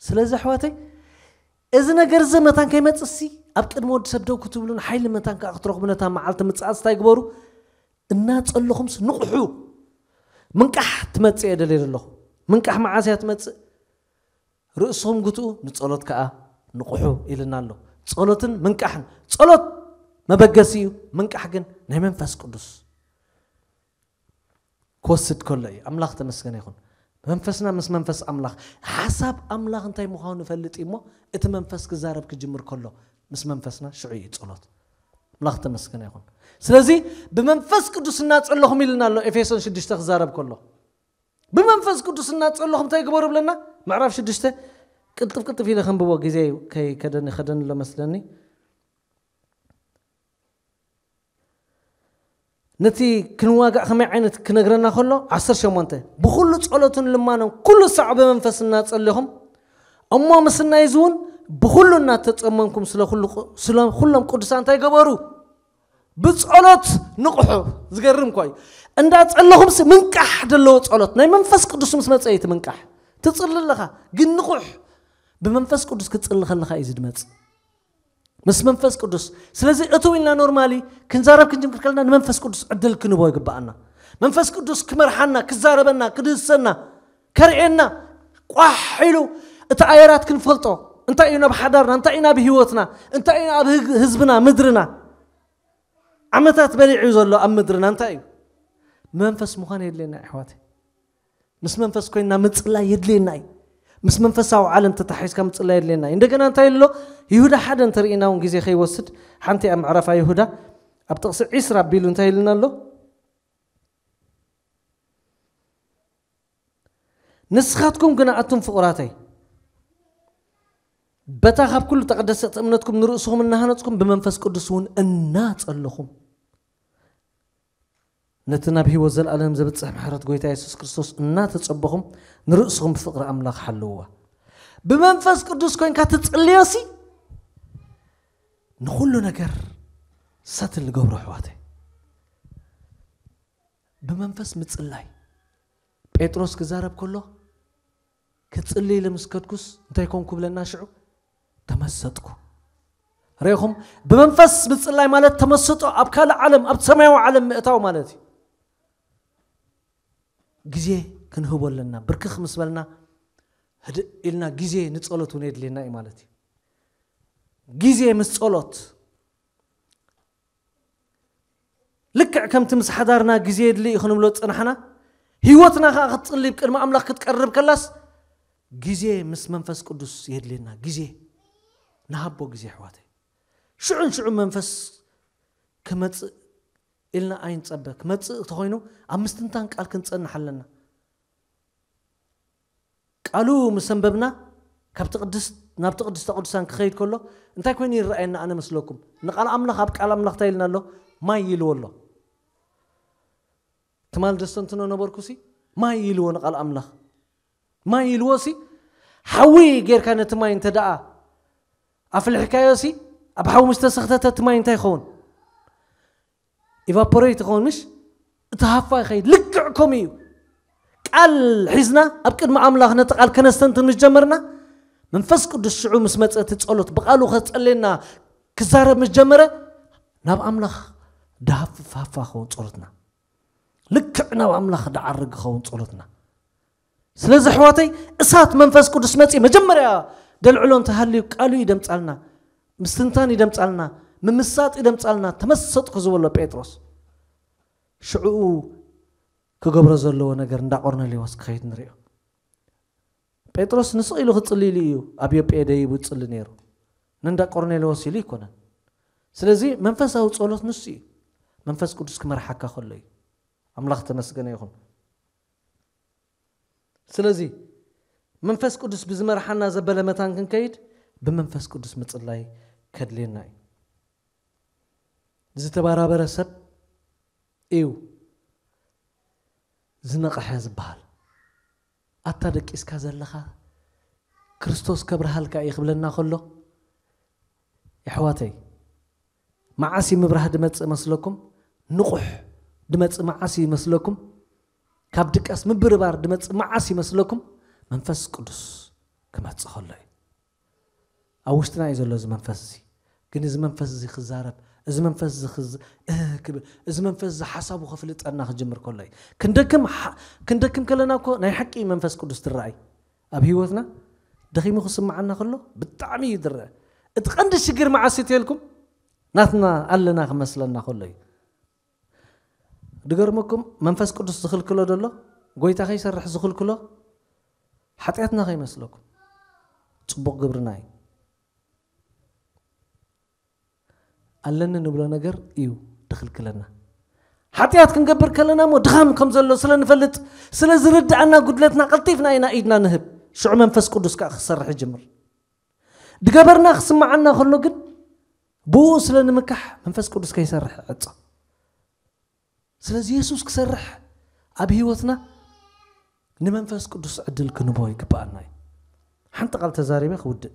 ስለዚ ኣሕዋተይ፣ እዚ ነገር እዚ መታን ከይመጽእሲ ኣብ ቅድሚ ወዲ ሰብ ደው ክትብሉን ሓይሊ መታን ከኣ ክትረኽቡ ነታ መዓልቲ ምጽኣት እንታይ ግበሩ? እናጸለኹምስ ንቕሑ። ምንቃሕ ትመጽእ እየ ደልየ ዘለኹ። ምንቃሕ መዓስ እያ ትመጽእ? ርእስኹም ግትኡ፣ ንጸሎት ከኣ ንቕሑ ኢልና ኣሎ። ጸሎትን ምንቃሕን። ጸሎት መበገሲ እዩ፣ ምንቃሕ ግን ናይ መንፈስ ቅዱስ ክወስድ ከሎ እዩ። ኣምላኽ ተመስገነ ይኹን። መንፈስና ምስ መንፈስ ኣምላኽ፣ ሓሳብ ኣምላኽ እንታይ ምዃኑ ንፈልጥ እዩ እሞ፣ እቲ መንፈስ ክዛረብ ክጅምር ከሎ ምስ መንፈስና ሽዑ እዩ ጸሎት። ኣምላኽ ተመስገነ ይኹን። ስለዚ ብመንፈስ ቅዱስ እናጸለኹም ኢልና ኣሎ ኤፌሶን ሽዱሽተ ክዛረብ ከሎ። ብመንፈስ ቅዱስ እናጸለኹም እንታይ ግበሩ ብለና? ምዕራፍ ሽዱሽተ ቅልጥፍ ቅልጥፍ ኢለ ከንብቦ ግዜ ከይከደኒ ከደኒ ኣሎ መስለኒ። ነቲ ክንዋጋእ ከመይ ዓይነት ክነግረና ከሎ፣ ዓሰርተ ሸሞንተ፣ "ብኹሉ ጸሎትን ልማኖን ኩሉ ሳዕ ብመንፈስ እናጸለኹም፣ እሞ ምስናይ እዚ እውን ብኹሉ እናተጸመምኩም ስለ ኩሉ ቁ-፣ ስለ ኩሎም ቅዱሳን እንታይ ገበሩ? ብጸሎት ንቕሑ።" ዝገርም እኮ እዩ። እንዳጸለኹምሲ ምንቃሕ ዘለዎ ጸሎት፣ ናይ መንፈስ ቅዱስ ምስ መጸ እዩ እቲ ምንቃሕ። ትጽሊ ኣለኻ፣ ግን ንቑሕ። ብመንፈስ ቅዱስ ክትጽሊ ከለኻ እዩ ዝድመጽ። ምስ መንፈስ ቅዱስ። ስለዚ እትው ኢልና ኖርማሊ ክንዛረብ ክንጅምር ከለና ንመንፈስ ቅዱስ ዕድል ክንቦ ይግብኣና። መንፈስ ቅዱስ ክመርሓና፣ ክዛረበና፣ ክድህሰና፣ ከርእየና፣ ቋሕ ኢሉ እቲ ኣየራት ክንፈልጦ። እንታይ እዩ ናብ ሓዳርና፣ እንታይ እዩ ናብ ህይወትና፣ እንታይ እዩ ኣብ ህግ-፣ ህዝብና፣ ምድርና። ዓመታት በሊዑ ዘሎ ኣብ ምድርና እንታይ እዩ? መንፈስ ምዃን የድልየና ኣሕዋተይ። ምስ መንፈስ ኮይንና ምጽላይ የድልየና እዩ። ምስ መንፈሳዊ ዓለም ተታሒዝካ ምጽላይ የድልየና እዩ። እንደገና እንታይ ኣሎ? ይሁዳ ሓደ እንተርኢና እውን ግዜ ከይወስድ ሓንቲ ኣብ ምዕራፋ ይሁዳ ኣብ ጥቕሲ ዒስራ ኣቢሉ እንታይ ኢልና ኣሎ? ንስኻትኩም ግና ኣቱም ፍቑራተይ፣ በታ ካብ ኩሉ ተቐደሰት እምነትኩም ንርእስኹም እናሃነጽኩም፣ ብመንፈስ ቅዱስ እውን እናጸለኹም፣ ነቲ ናብ ህይወት ዘለኣለም ዘብጽሕ ምሕረት ጎይታ የሱስ ክርስቶስ እናተጸበኹም፣ ንርእስኹም ብፍቕሪ ኣምላኽ ሓልውዋ። ብመንፈስ ቅዱስ ኮይንካ ትጽልዮሲ፣ ንኹሉ ነገር ሰትል ንገብሮ ኣሕዋተይ። ብመንፈስ ምጽላይ። ጴጥሮስ ክዛረብ ከሎ፣ ክጽሊ ኢለ ምስ ከድኩስ እንታይ ኮንኩ ብለና ሽዑ? ተመሰጥኩ። ርኢኹም? ብመንፈስ ምጽላይ ማለት ተመሰጦ፣ ኣብ ካልእ ዓለም፣ ኣብ ሰማያዊ ዓለም ምእታው ማለት እዩ። ግዜ ክንህቦ ኣለና። ብርክኽ ምስ በልና፣ ህድእ ኢልና ግዜ ንጸሎት እውን የድልየና እዩ ማለት እዩ። ግዜ ምስ ጸሎት፣ ልክዕ ከምቲ ምስ ሓዳርና ግዜ የድሊ እዩ ክንብሎ ዝጸናሕና፣ ህይወትና ከኣ ክትጽሊ፣ ቅድሚ ኣምላኽ ክትቀርብ ከላስ፣ ግዜ ምስ መንፈስ ቅዱስ የድልየና። ግዜ ንሃቦ፣ ግዜ ኣሕዋተይ። ሽዑን ሽዑ መንፈስ ክመጽእ ኢልና ኣይንጸበ። ክመጽእ እንተኾይኑ፣ ኣብ ምስትንታን ቃል ክንጸንሕ ኣለና። ቃሉ ምስ ኣንበብና፣ ካብቲ ቅድስት ናብቲ ቅድስተ ቅዱሳን ክኸይድ ከሎ፣ እንታይ ኮይኑ ይረኣየና? ኣነ መስለኩም፣ ንቃል ኣምላኽ፣ ኣብ ቃል ኣምላኽ እንታይ ኢልና ኣሎ? ማይ ኢልዎ ኣሎ። ትማል ደስተንትኖ ነበርኩሲ፣ ማይ ኢልዎ ንቃል ኣምላኽ። ማይ ኢልዎሲ፣ ሓዊ ጌርካ ነቲ ማይ እንተ ደኣ ኣፍልሕካዮሲ፣ ኣብ ሓዊ ምስ ተሰኽተተ እቲ ማይ እንታይ ይኸውን? ኢቫፖሬት ይኸውን፣ ምሽ? እቲ ሃፋ ይኸይድ። ልክዕ ከምኡ እዩ። ቃል ሒዝና ኣብ ቅድሚ ኣምላኽ ነቲ ቃል ከነስተንትን ምስ ጀመርና፣ መንፈስ ቅዱስ ሽዑ ምስ መጸ፣ እቲ ጸሎት ብቓሉ ከጸልየና ክዛረብ ምስ ጀመረ፣ ናብ ኣምላኽ ድሃፍፍ ሃፋ ክኸውን ጸሎትና። ልክዕ ናብ ኣምላኽ ድዓርግ ክኸውን ጸሎትና። ስለዚ ኣሕዋተይ፣ እሳት መንፈስ ቅዱስ መጺ፣ መጀመርያ ደልዕሎ እንተሃልዩ፣ ቃሉ ይደምጻልና፣ ምስትንታን ይደምጻልና፣ ምምሳጥ ይደምጻልና። ተመሰጥኩ ዝበሎ ጴጥሮስ፣ ሽዕኡ ክገብሮ ዘለዎ ነገር እንዳ ቆርኔሌዎስ ክኸይድ ንሪኦ። ጴጥሮስ ንስቕ ኢሉ ክጽሊ ኢሉ እዩ ኣብ ዮጴ ደይቡ ይጽሊ ነይሩ። ንእንዳ ቆርኔሌዎስ ኢሉ ኣይኮነን። ስለዚ መንፈሳዊ ጸሎት ንሱ እዩ። መንፈስ ቅዱስ ክመርሓካ ከሎ እዩ። ኣምላኽ ተመስገነ ይኹን። ስለዚ መንፈስ ቅዱስ ብዝመርሓና ዘበለ መታን ክንከይድ፣ ብመንፈስ ቅዱስ ምጽላይ ከድልየና እዩ። ዝተባራበረ ሰብ እዩ ዝነቕሐ ዝበሃል። ኣታ ደቂስካ ዘለኻ፣ ክርስቶስ ከብርሃልካ እዩ ክብለና ከሎ፣ የሕዋተይ፣ መዓስ እዩ ምብራህ ድመጽእ መስለኩም? ንቑሕ ድመጽእ መዓስ እዩ መስለኩም? ካብ ድቃስ ምብርባር ድመጽእ መዓስ ይመስለኩም? መንፈስ ቅዱስ ክመጽእ ከሎ እዩ። ኣብ ውሽጥና እዩ ዘሎ እዚ መንፈስ እዚ። ግን እዚ መንፈስ እዚ ክዛረብ፣ እዚ መንፈስ እዚ ክዝ-፣ እህ ክብል፣ እዚ መንፈስ እዚ ሓሳቡ ከፍልጠና ክጅምር ከሎ እዩ። ክንደክም ሓ-፣ ክንደክም ከለና እኮ ናይ ሓቂ መንፈስ ቅዱስ ትረኣይ። ኣብ ህይወትና ደኺሙ ክስምዓና ከሎ ብጣዕሚ እዩ ዝረአ። እቲ ቀንዲ ሽግር መዓስ እዩ ተልኩም? ናትና ኣለና ክመስለና ከሎ እዩ። ድገርመኩም፣ መንፈስ ቅዱስ ዝኽልክሎ ደሎ፣ ጎይታ ከይሰርሕ ዝኽልክሎ ሓጢኣትና ከይመስለኩም፣ ጽቡቕ ግብርና እዩ። ኣለኒ ንብሎ ነገር እዩ ድኽልክለና። ሓጢኣት ክንገብር ከለና እሞ ድኻም ከም ዘሎ ስለ ንፈልጥ፣ ስለ ዝርድኣና ጉድለትና ቀልጢፍና ኢና ኢድና ንህብ። ሽዑ መንፈስ ቅዱስ ከኣ ክሰርሕ ይጅምር። ድገበርና ክስምዓና ከሎ ግን፣ ብኡ ስለ ንምካሕ መንፈስ ቅዱስ ከይሰርሕ ዕጾ። ስለዚ የሱስ ክሰርሕ ኣብ ህይወትና ንመንፈስ ቅዱስ ዕድል ክንቦ ይግብኣና እዩ። ሓንቲ ቃል ተዛሪበ ክውድእ።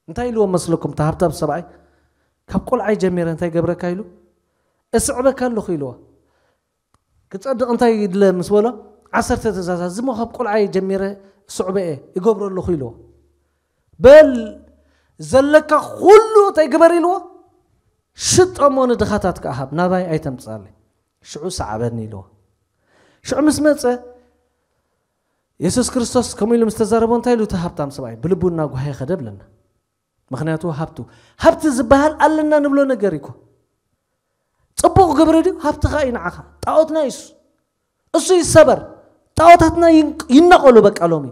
እንታይ ኢልዎ መስለኩም? እቲ ሃብታም ሰብኣይ፣ ካብ ቆልዓይ ጀሚረ እንታይ ገብረካ ኢሉ? እስዕበካ ኣለኹ ኢልዎ። ክጸድቕ እንታይ ይድለ ምስ በሎ፣ ዓሰርተ ትእዛዛት፣ እዚ እሞ ካብ ቆልዓይ ጀሚረ ስዕበ እየ፣ ይገብሮ ኣለኹ ኢልዎ። በል ዘለካ ኩሉ እንታይ ግበር ኢልዎ? ሽጦ እሞ ንድኻታት ከኣ ሃብ፣ ናባይ ኣይተምጽኣለይ። ሽዑ ሰዓበኒ ኢልዎ። ሽዑ ምስ መጸ፣ የሱስ ክርስቶስ ከምኡ ኢሉ ምስ ተዛረቦ እንታይ ኢሉ እቲ ሃብታም ሰብኣይ? ብልቡ እናጓሃየ ኸደ ብለና። ምኽንያቱ ሃብቱ፣ ሃብቲ ዝበሃል ኣለና ንብሎ ነገር እዩ እኮ። ጽቡቕ ግብሪ ድዩ? ሃብትኻ እዩ ንዓኻ። ጣዖትና እዩ እሱ። እሱ ይሰበር። ጣዖታትና ይን-፣ ይነቐሉ በቃ ሎሚ።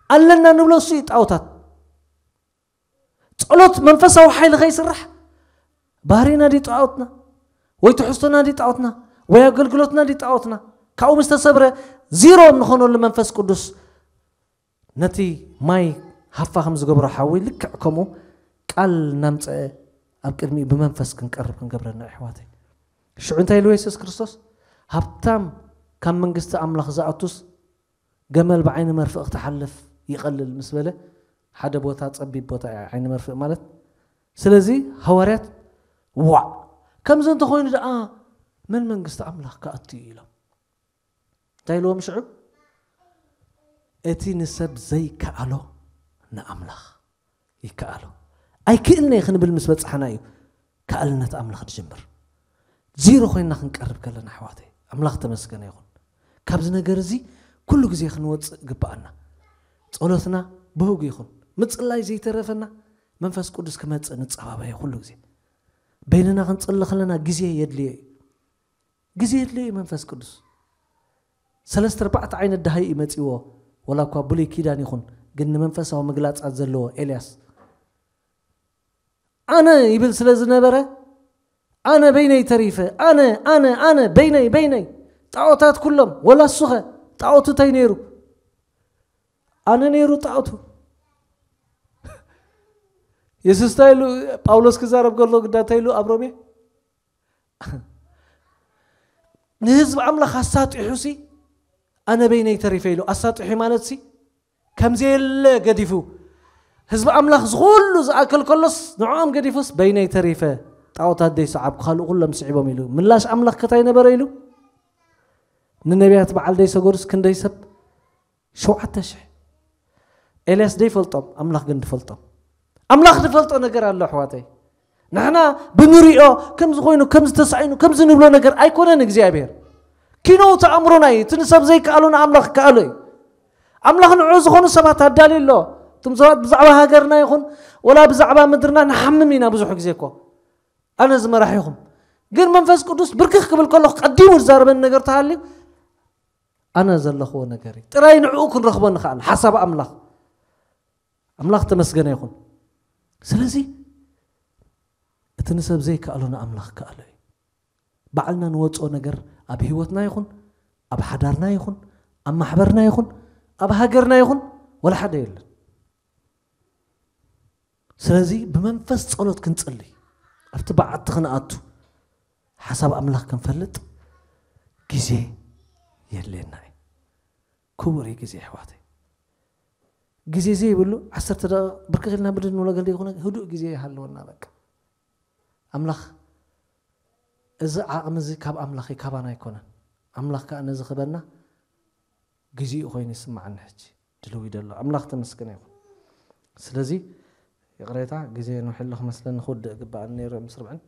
ኣለና ንብሎ እሱ እዩ ጣዖታት። ጸሎት መንፈሳዊ ሓይሊ ከይስራሕ ባህሪና ድዩ ጣዖትና? ወይ ትሕዝቶና ድዩ ጣዖትና? ወይ ኣገልግሎትና ድዩ ጣዖትና? ካብኡ ምስ ተሰብረ ዚሮ ንኾነሉ መንፈስ ቅዱስ ነቲ ማይ ሃፋ ከም ዝገብሮ ሓዊ ልክዕ ከምኡ ቃል እናምፀአ ኣብ ቅድሚኡ ብመንፈስ ክንቀርብ ክንገብረና ኣሕዋተይ። ሽዑ እንታይ ኢሉ የሱስ ክርስቶስ? ሃብታም ካብ መንግስቲ ኣምላኽ ዝኣቱስ ገመል ብዓይኒ መርፍእ ክትሓልፍ ይቐልል ምስ በለ፣ ሓደ ቦታ ጸቢብ ቦታ እያ ዓይኒ መርፍእ ማለት። ስለዚ ሃዋርያት ዋዕ ከምዚ እንተኾይኑ ደኣ መን መንግስቲ ኣምላኽ ክኣቱ እዩ ኢሎም። እንታይ ኢልዎም ሽዑ? እቲ ንሰብ ዘይከኣሎ ንኣምላኽ ይከኣሎ። ኣይክእልን እየ ክንብል ምስ በጻሕና እዩ ከኣልነት ኣምላኽ ዝጅምር። ዜሮ ኮይንና ክንቀርብ ከለና ኣሕዋተይ ኣምላኽ ተመስገነ ይኹን። ካብዚ ነገር እዚ ኩሉ ግዜ ክንወፅእ ግባኣና። ጸሎትና ብህጉ ይኹን። ምጽላይ ዘይተረፈና መንፈስ ቅዱስ ክመጽእ ንጸባበዮ ኩሉ ግዜ። በይንና ክንጽሊ ከለና ግዜ የድልዮ እዩ። ግዜ የድልዮ እዩ መንፈስ ቅዱስ። ሰለስተ ኣርባዕተ ዓይነት ደሃይ እዩ መጺዎ። ወላ እኳ ብሉይ ኪዳን ይኹን ግን ንመንፈሳዊ ምግላጻት ዘለዎ ኤልያስ ኣነ ይብል ስለ ዝነበረ ኣነ በይነይ ተሪፈ ኣነ ኣነ ኣነ በይነይ በይነይ ጣዖታት ኩሎም ወላ እሱኸ ጣዖቱ እንታይ ነይሩ ኣነ ነይሩ ጣዖቱ የሱስ እንታይ ኢሉ ጳውሎስ ክዛረብ ከሎ ግዳ እንታይ ኢሉ ኣብ ሮሜ ንህዝቢ ኣምላኽ ኣሳጢሑ ሲ ኣነ በይነይ ተሪፈ ኢሉ ኣሳጢሑ ማለት ሲ ከምዘየለ ገዲፉ ህዝቢ ኣምላኽ ዝኹሉ ዝኣከል ከሎስ ንዕኦም ገዲፉስ በይነይ ተሪፈ ጣዖታት ደይ ሰዓብኩ ካልእ ኩሎም ስዒቦም ኢሉ ምላሽ ኣምላኽ ከታይ ነበረ ኢሉ ንነቢያት በዓል ደይ ሰገዱስ ክንደይ ሰብ ሸውዓተ ሽሕ ኤልያስ ደይፈልጦም ኣምላኽ ግን ድፈልጦም ኣምላኽ ድፈልጦ ነገር ኣሎ ኣሕዋተይ ንሕና ብንሪኦ ከምዚ ኮይኑ ከምዚ ተሳኢኑ ከምዚ ንብሎ ነገር ኣይኮነን እግዚኣብሔር ኪኖ እቲ ኣእምሮና እዩ እቲ ንሰብ ዘይከኣሎ ንኣምላኽ ከኣሎ እዩ ኣምላኽ ንዑ ዝኾኑ ሰባት ኣዳልዩ ኣሎ እቶም ሰባት ብዛዕባ ሃገርና ይኹን ወላ ብዛዕባ ምድርና ንሓምም ኢና ብዙሕ ግዜ እኮ ኣነ ዝመራሒኹም ግን መንፈስ ቅዱስ ብርክኽ ክብል ከለኹ ቀዲሙ ዝዛረበኒ ነገር ተሃልዩ ኣነ ዘለኽዎ ነገር እዩ ጥራይ ንዕኡ ክንረኽቦ ንኽኣል ሓሳብ ኣምላኽ ኣምላኽ ተመስገነ ይኹን ስለዚ እቲ ንሰብ ዘይከኣሎ ንኣምላኽ ከኣሎ እዩ ባዕልና ንወፅኦ ነገር ኣብ ህይወትና ይኹን ኣብ ሓዳርና ይኹን ኣብ ማሕበርና ይኹን ኣብ ሃገርና ይኹን ወላ ሓደ የለን ስለዚ ብመንፈስ ጸሎት ክንጽሊ ኣብቲ በዓቲ ክንኣቱ ሓሳብ ኣምላኽ ክንፈልጥ ግዜ የድልየና እዩ ክቡር እዩ ግዜ ኣሕዋተይ ግዜ ዘይብሉ ዓሰርተ ደቂቕ ብርክኽ ኢልና ብድድ ንብሎ ገለ ይኹነ ህዱእ ግዜ ይሃለወና በቃ ኣምላኽ እዚ ዓቕሚ እዚ ካብ ኣምላኽ እዩ ካባና ኣይኮነን ኣምላኽ ከዓ ነዚ ክበና ግዜኡ ኮይኑ ይስምዓኒ ሕጂ ድልው ይደሎ ኣምላኽ ተመስገነ ይኹን ስለዚ ይቕሬታ ግዜ ንውሕሎ ክመስለኒ ክውድእ ግባኣኒ ነይሩ ምስ ርብዕን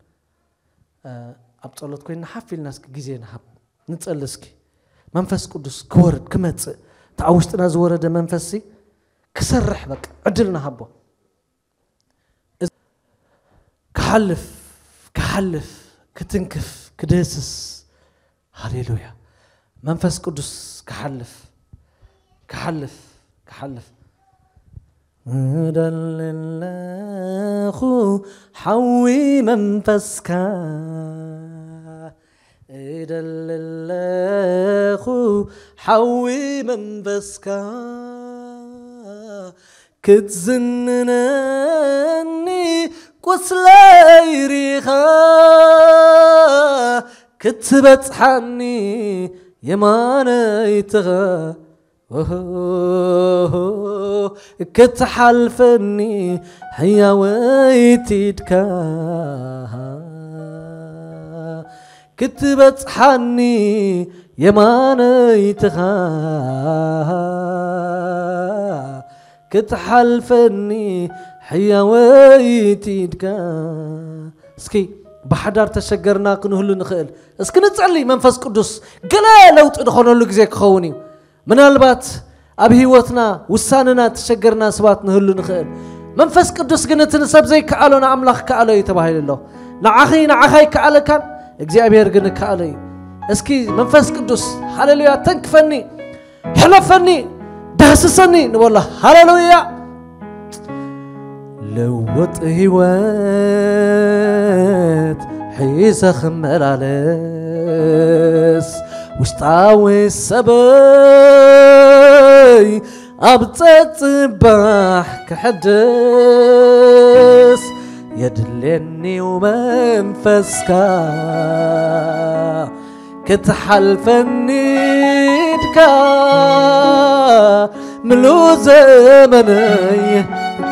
ኣብ ጸሎት ኮይንና ሓፍ ኢልና እስኪ ግዜ ንሃብ ንጸሊ እስኪ መንፈስ ቅዱስ ክወርድ ክመጽእ እቲ ኣብ ውሽጥና ዝወረደ መንፈስ ክሰርሕ በቃ ዕድል ንሃቦ ክሓልፍ ክሓልፍ ክትንክፍ ክድህስስ ሃሌሉያ መንፈስ ቅዱስ ክሓልፍ ክሓልፍ ክሓልፍ እደሊ ኣለኹ ሓዊ መንፈስካ እደሊ ኣለኹ ሓዊ መንፈስካ ክትዝንነኒ ቁስለይ ሪኻ ክትበጽሓኒ የማነይትኻ ክትሓልፈኒ ሕያወይቲድካ ክትበጽሓኒ የማነይትኻ ክትሓልፈኒ ሕያወይቲድካ እስኪ ብሓዳር ተሸገርና ክንህሉ ንኽእል እስኪ ንጸሊ መንፈስ ቅዱስ ገለ ለውጢ ዝኾነሉ ግዜ ክኸውን እዩ ምናልባት ኣብ ህይወትና ውሳነና ተሸገርና ሰባት ንህሉ ንኽእል መንፈስ ቅዱስ ግን እቲ ንሰብ ዘይከኣሎ ንኣምላኽ ከኣሎ እዩ ተባሂሉ ኣሎ ንዓኺ ንዓኻ ይከኣለካን እግዚኣብሔር ግን ከኣሎ እዩ እስኪ መንፈስ ቅዱስ ሃሌሉያ ተንክፈኒ ሕለፈኒ ዳህስሰኒ ንበሎ ሃሌሉያ ለውጥ ህይወት ሒዘ ክመላለስ ውሽጣዊ ሰበይ ኣብ ጸጽባሕ ክሕድስ የድልየኒው መንፈስካ፣ ክትሓልፈኒ ኢድካ፣ ምሉእ ዘመነይ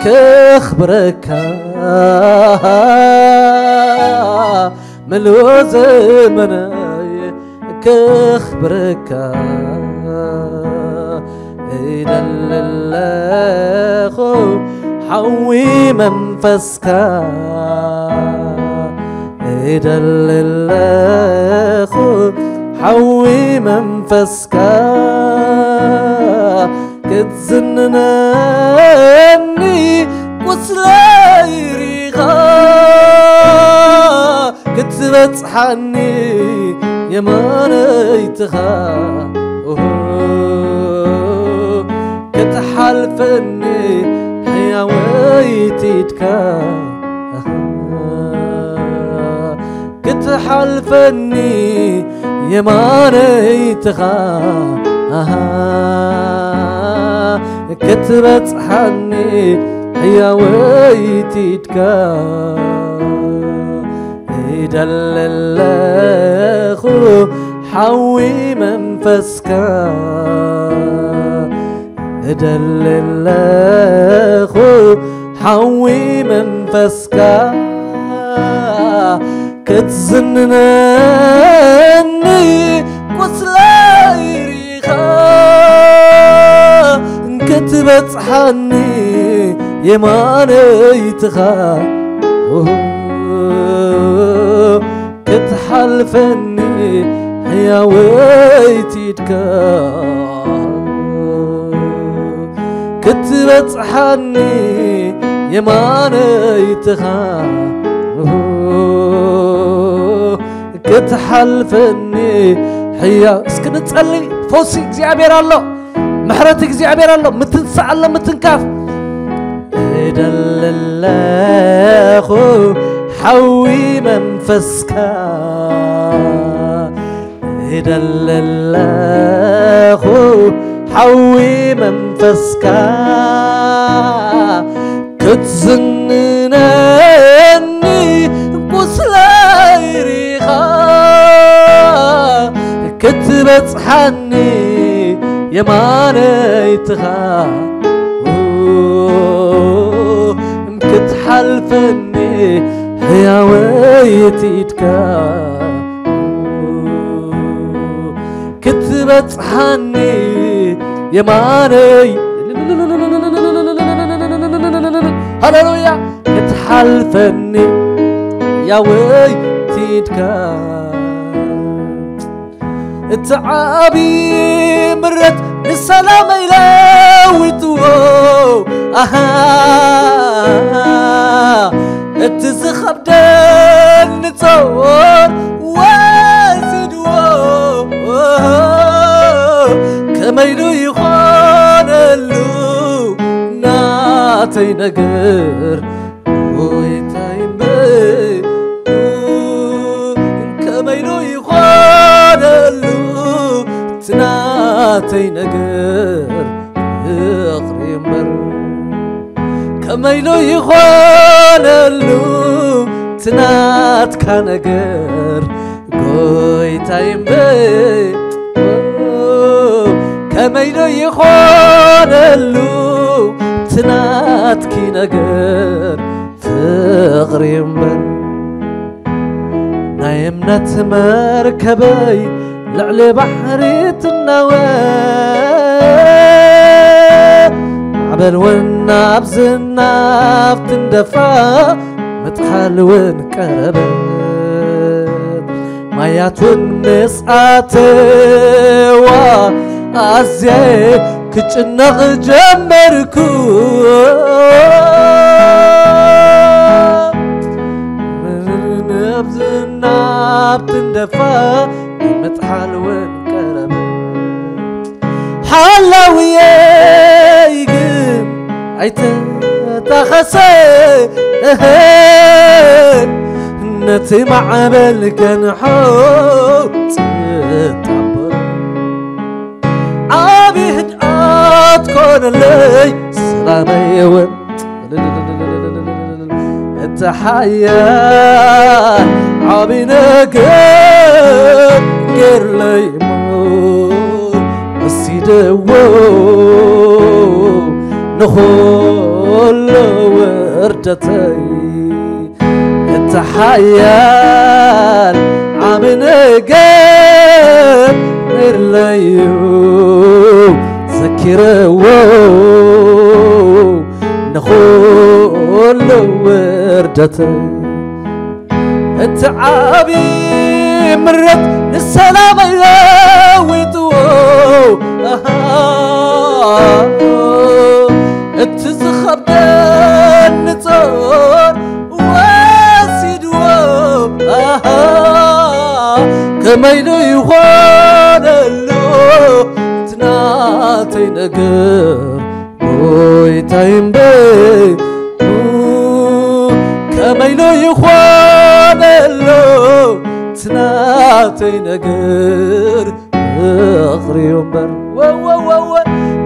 ከኽብረካ፣ ምሉእ ዘመነይ ከኽብረካ። እደሊ ኣለኹ ሓዊ መንፈስካ፣ እደሊ ኣለኹ ሓዊ መንፈስካ፣ ክትዝንነኒ ቁስለይ ሪኻ፣ ክትበጽሓኒ የማነይትኻ፣ ኦሆ፣ ክትሓልፈኒ ሕያወይቲ ኢድካ፣ ክትሓልፈኒ የማነይትኻ፣ ኣሃ፣ ክትበጽሓኒ ሕያወይቲ ኢድካ። እደሊ ኣለኹ ሓዊ መንፈስካ፣ እደሊ ኣለኹ ሓዊ መንፈስካ፣ ክትዝንነኒ ቁስለይ ሪኻ፣ ክትበጽሓኒ የማነይትኻ፣ ክትሓልፈኒ ሕያወይቲ ኢድካ፣ ክትበጽሓኒ የማነይትኻ፣ ክትሓልፈኒ ሕያ-፣ እስኪ ንጸሊ። ፈውሲ እግዚኣብሔር ኣሎ፣ ምሕረት እግዚኣብሔር ኣሎ፣ ምትንሳእ ኣሎ፣ ምትንካፍ። እደሊ ኣለኹ ሓዊ መንፈስካ፣ እደሊ ኣለኹ ሓዊ መንፈስካ፣ ክትዝንነኒ ቁስለይ ሪኻ፣ ክትበጽሓኒ የማነይትኻ፣ ክትሓልፈኒ ሕያወይቲ ኢድካ፣ ክትበጽሓኒ የማነይ፣ ሃሌሉያ፣ ክትሓልፈኒ ሕያወይቲ ኢድካ። እቲ ዓቢ ምረት ንሰላመይ ለዊጥዎ፣ ኣሃ፣ እቲ ዝኸብደኒ ጾር ወሲድዎ። ከመይ ዶ ይኾነሉ ናተይ ነገር ጎይታይ እምበይ፣ ከመይ ዶ ይኾነሉ እቲ ናተይ ነገር ፍቕሪ እምበር፣ ከመይ ዶ ይኾነሉ እቲ ናትካ ነገር ጎይታይ እምበይ፣ ከመይ ዶ ይኾነሉ እቲ ናትኪ ነገር ፍቕሪ እምበር። ናይ እምነት መርከበይ ልዕሊ ባሕሪ ትናወ፣ ማዕበል እውን ናብ ዝናብ ትንደፋ፣ ምጥሓል እውን ቀረበ። ማያት እውን ምስ ኣተዋ ኣዝየ ክጭነቕ ጀመርኩ። ምድሪ ናብ ዝናብ ትንደፋ፣ ምጥሓል እውን ቀረበ። ሓላውየይ ግን ኣይተጣኸሰ፣ ነቲ ማዕበል ገንሖ ጸጥ ኣበሎ። ዓቢ ህድኣት ኮነ ለይ ሰላመይ እውን እቲ ሓያል ዓቢ ነገር ገይርለይ እሞ ወሲድዎ ንኹሉ ውርደተይ። እቲ ሓያል ዓቢ ነገር ገይርለይ እዩ ዘኪርዎ ንኹሉ ውርደተይ። እቲ ዓቢ ምረት ንሰላመይ ለዊጥዎ። ኣሃ፣ እቲ ዝኸብደኒ ጾር ወሲድዎ። ኣሃ፣ ከመይ ዶ ይኾነሉ እቲ ናተይ ነገር ጎይታይ እምበይ፣ ከመይ ዶ ይኾነሉ እቲ ናተይ ነገር ፍቕሪ እዩ እምበር። ወወወወ፣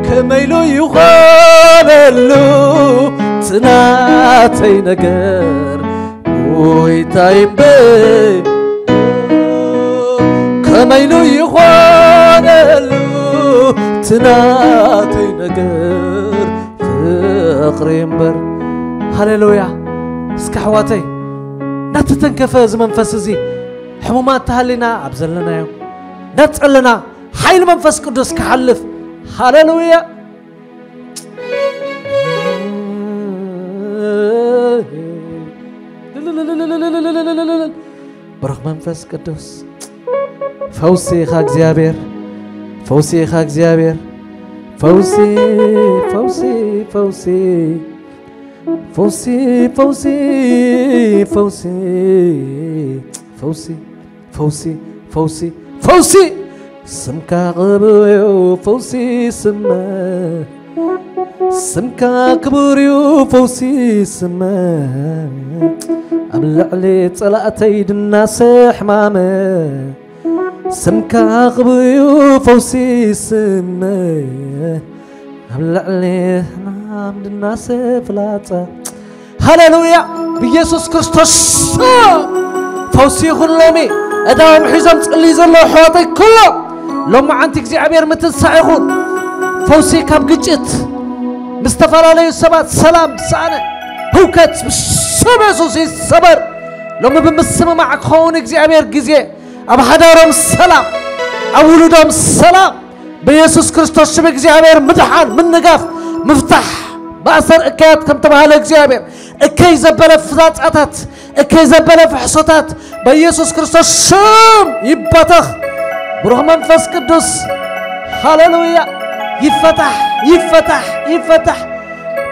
ከመይ ዶ ይኾነሉ እቲ ናተይ ነገር ጎይታይ እምበይ፣ ከመይ ዶ ይኾነሉ እቲ ናተይ ነገር ፍቕሪ እምበር። ሃሌሉያ። እስከ ኣሕዋተይ፣ እናተተንከፈ እዚ መንፈስ እዚ፣ ሕሙማት ተሃሊና ኣብ ዘለናዮ፣ እናጸለና ሓይሊ መንፈስ ቅዱስ ክሓልፍ። ሃሌሉያ። ብሩኽ መንፈስ ቅዱስ፣ ፈውሲ ኢኻ እግዚኣብሔር፣ ፈውሲ ኢኻ እግዚኣብሔር፣ ፈውሲ፣ ፈውሲ፣ ፈውሲ፣ ፈውሲ፣ ፈውሲ፣ ፈውሲ፣ ፈውሲ፣ ፈውሲ፣ ፈውሲ፣ ፈውሲ። ስምካ ቅቡር እዩ ፈውሲ ስመ፣ ስምካ ክቡር እዩ ፈውሲ ስመ። ኣብ ልዕሊ ጸላእተይ ድናሰ ሕማመ፣ ስምካ ክቡር እዩ ፈውሲ ስመ። ኣብ ልዕሊ ሕማም ድናሰ ፍላጻ። ሃሌሉያ! ብኢየሱስ ክርስቶስ ስም ፈውሲ ይኹን። ሎሚ ዕዳዎም ሒዞም ጽልዩ ዘለዉ ኣሕዋተይ ኩሎም፣ ሎማዓንቲ እግዚኣብሔር ምትንሳእ ይኹን። ፈውሲ ካብ ግጭት፣ ምስ ዝተፈላለዩ ሰባት ሰላም ዝሰኣነ ህውከት ብስም የሱስ ይሰበር። ሎሚ ብምስምማዕ ክኸውን እግዚኣብሔር ግዜ፣ ኣብ ሓዳሮም ሰላም፣ ኣብ ውሉዶም ሰላም፣ ብየሱስ ክርስቶስ ሽም እግዚኣብሔር ምድሓን፣ ምንጋፍ፣ ምፍታሕ፣ ማእሰር እከያት ከም ተባህለ እግዚኣብሔር፣ እከይ ዘበለ ፍላጻታት፣ እከይ ዘበለ ፍሕሶታት በኢየሱስ ክርስቶስ ሽም ይበተኽ። ብሩኽ መንፈስ ቅዱስ፣ ሃሌሉያ፣ ይፈታሕ፣ ይፈታሕ፣ ይፈታሕ።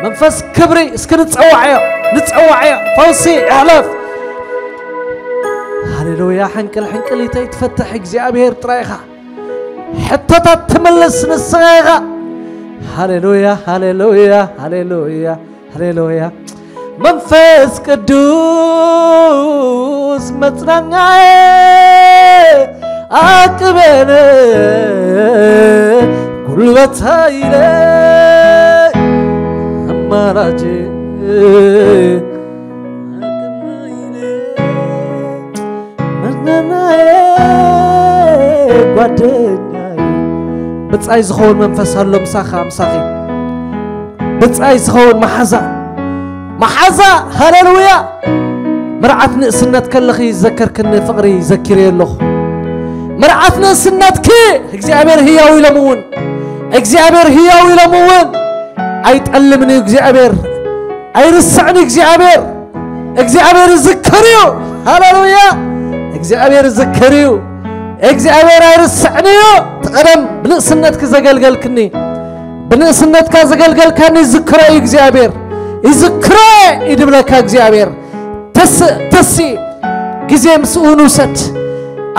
መንፈስ ክብሪ፣ እስኪ ንጸዋዕዮ፣ ንጸዋዕዮ። ፈውሲ ይሕለፍ። ሃሌሉያ። ሕንቅል ሕንቅሊተይ ትፈትሕ እግዚኣብሔር ጥራይ ኢኻ። ሕቶታት ትምልስ ንስኻ ኢኻ። ሃሌሉያ፣ ሃሌሉያ፣ ሃሌሉያ፣ ሃሌሉያ። መንፈስ ቅዱስ መጽናኛዬ፣ ዓቅበነ፣ ጉልበተይለ፣ ኣማላጄ፣ መዝናናየ፣ ጓደኛየ። ብጻይ ዝኸውን መንፈስ ኣሎ ምሳኻ፣ ምሳኺ። ብጻይ ዝኸውን መሓዛ፣ መሓዛ፣ ሃሌሉያ። መርዓት ንእስነት ከለኺ ዝዘከርክኒ ፍቕሪ ዘኪረዮ ኣለኹ። መርዓት ንእስነትኪ እግዚኣብሔር ህያው ኢሎም እውን፣ እግዚኣብሔር ህያው ኢሎም እውን ኣይጠልምን እዩ እግዚኣብሔር፣ ኣይርስዕን እዩ እግዚኣብሔር። እግዚኣብሔር ይዝክር እዩ። ሃሌሉያ። እግዚኣብሔር ይዝክር እዩ። እግዚኣብሔር ኣይርስዕን እዩ። እቲ ቀደም ብንእስነትኪ ዘገልገልክኒ፣ ብንእስነትካ ዘገልገልካኒ ይዝክሮ እዩ እግዚኣብሔር። ይዝክሮ እዩ ድብለካ እግዚኣብሔር። ተስ-፣ ተሲ ግዜ ምስኡ ንውሰድ።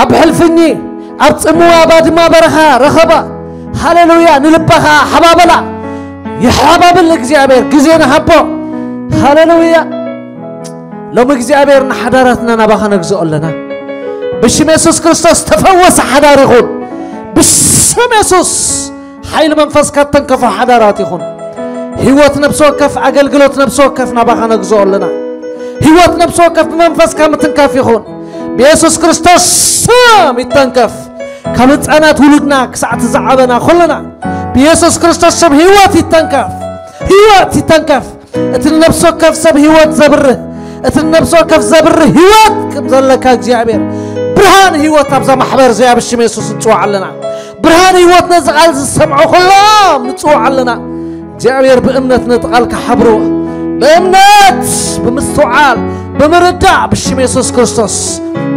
ኣብ ሕልፍኚ፣ ኣብ ጽምዋ ባድማ በረኻ ረኸባ። ሃሌሉያ። ንልባኻ ሓባበላ። ይሓባብል እግዚኣብሔር። ግዜ ንሃቦ። ሃሌሉያ። ሎሚ እግዚኣብሔር ንሓዳራትና ናባኻ ነግዝኦ ኣለና። ብሽም የሱስ ክርስቶስ ተፈወሰ ሓዳር ይኹን። ብሽም የሱስ ሓይሊ መንፈስካ ተንከፎ ሓዳራት ይኹን። ህይወት ነፍሲ ወከፍ፣ ኣገልግሎት ነፍሲ ወከፍ ናባኻ ነግዝኦ ኣለና። ህይወት ነፍሲ ወከፍ ብመንፈስካ ምትንካፍ ይኹን። ብየሱስ ክርስቶስ ስም ይተንከፍ። ካብ ህፃናት ውሉድና ክሳዕ እቲ ዝዓበና ኩልና ብየሱስ ክርስቶስ ስም ህይወት ይተንከፍ። ህይወት ይተንከፍ። እቲ ንነፍሲ ወከፍ ሰብ ህይወት ዘብርህ፣ እቲ ንነፍሲ ወከፍ ዘብርህ ህይወት ከም ዘለካ እግዚኣብሔር፣ ብርሃን ህይወት ኣብዛ ማሕበር እዚኣ ብሽም የሱስ ንጽውዕ ኣለና። ብርሃን ህይወት ነዚ ቃል ዝሰምዑ ኩሎም ንጽውዕ ኣለና። እግዚኣብሔር ብእምነት ነቲ ቃል ክሓብርዎ፣ ብእምነት፣ ብምስትውዓል፣ ብምርዳእ ብሽም የሱስ ክርስቶስ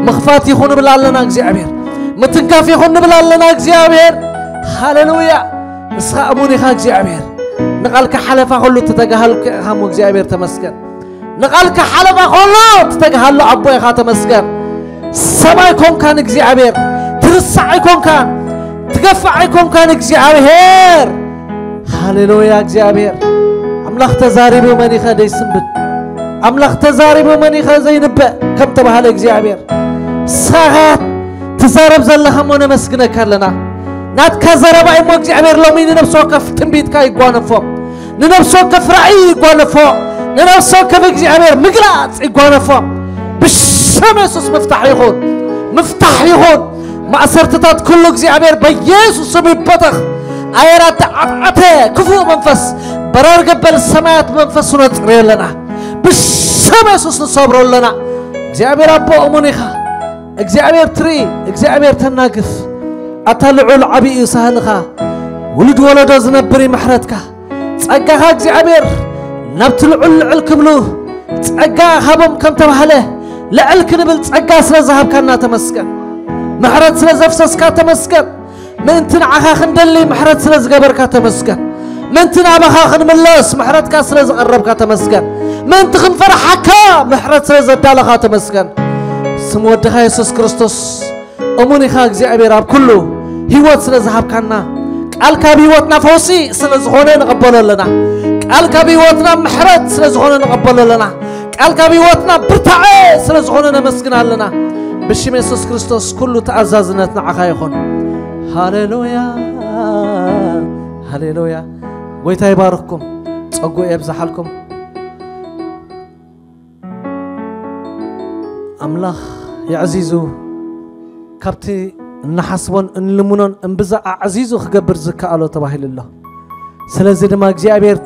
ምኽፋት ይኹን ንብል ኣለና። እግዚኣብሔር ምትንካፍ ይኹን ንብል ኣለና። እግዚኣብሔር ሃሌሉያ። ንስኻ እሙን ኢኻ እግዚኣብሔር። ንቓልካ ሓለፋ ኩሉ እትተጋሃልኩ ኢኻ እሞ እግዚኣብሔር ተመስገን። ንቓልካ ሓለፋ ኩሉ እትተጋሃሉ ኣቦ ኢኻ ተመስገን። ሰብ ኣይኮንካን እግዚኣብሔር። ትርሳዕ ኣይኮንካን። ትገፋዕ ኣይኮንካን እግዚኣብሔር። ሃሌሉያ እግዚኣብሔር። ኣምላኽ ተዛሪቡ መን ኢኸ ዘይስንብድ? ኣምላኽ ተዛሪቡ መን ኢኸ ዘይንበእ? ከም ተባህለ እግዚኣብሔር። ንስኻ ትዛረብ ዘለኻ እሞ ነመስግነካ ኣለና። ናትካ ዘረባ እሞ እግዚኣብሔር ሎሚ ንነፍሲ ወከፍ ትንቢትካ ይጓነፎ። ንነፍሲ ወከፍ ራእይ ይጓነፎ። ንነፍሲ ወከፍ እግዚኣብሔር ምግላጽ ይጓነፎ። ብሽም የሱስ ምፍታሕ ይኹን። ምፍታሕ ይኹን። ማእሰርትታት ኩሉ እግዚኣብሔር በኢየሱስ ስም ይበተኽ። ኣየራት ተዓጥዓተ ክፉእ መንፈስ በረር ገበል ሰማያት መንፈሱ ነጽርዮ ኣለና። ብሽም የሱስ ንሰብሮ ኣለና። እግዚኣብሔር ኣቦ እሙን ኢኻ። እግዚኣብሔር ትርኢ፣ እግዚኣብሔር ተናግፍ። ኣታ ልዑል ዓብዪ እዩ ሳህልኻ። ውሉድ ወለዶ ዝነብር እዩ ምሕረትካ። ጸጋኻ እግዚኣብሔር ናብቲ ልዑል ልዕል ክብሉ ጸጋ ሃቦም ከም ተባህለ ልዕል ክንብል ጸጋ ስለ ዝሃብካና ተመስገን። ምሕረት ስለ ዘፍሰስካ ተመስገን። ምእንቲ ንዓኻ ክንደሊ ምሕረት ስለ ዝገበርካ ተመስገን። ምእንቲ ናባኻ ክንምለስ ምሕረትካ ስለ ዝቐረብካ ተመስገን። ምእንቲ ክንፈርሓካ ምሕረት ስለ ዘዳለኻ ተመስገን። ስም ወድኻ የሱስ ክርስቶስ እሙን ኢኻ እግዚኣብሔር ኣብ ኩሉ። ህይወት ስለ ዝሃብካና፣ ቃልካ ኣብ ህይወትና ፈውሲ ስለ ዝኾነ ንቐበሎ ኣለና። ቃልካ ኣብ ህይወትና ምሕረት ስለ ዝኾነ ንቐበሎ ኣለና። ቃልካ ኣብ ህይወትና ብርታዐ ስለ ዝኾነ ነመስግን ኣለና። ብሽም የሱስ ክርስቶስ ኩሉ ተኣዛዝነት ንዓኻ ይኹን። ሃሌሉያ፣ ሃሌሉያ። ጎይታ ይባርኽኩም፣ ጸጉ የብዝሓልኩም። ኣምላኽ የዕዚዙ፣ ካብቲ እንሓስቦን እንልምኖን እምብዛ ኣዕዚዙ ክገብር ዝከኣሎ ተባሂሉ ኣሎ። ስለዚ ድማ እግዚኣብሔር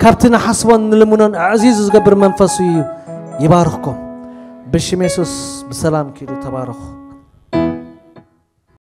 ካብቲ ንሓስቦን ንልምኖን ኣዕዚዙ ዝገብር መንፈሱ እዩ። ይባርኽኩም። ብሽም የሱስ ብሰላም ኪዱ። ተባረኹ።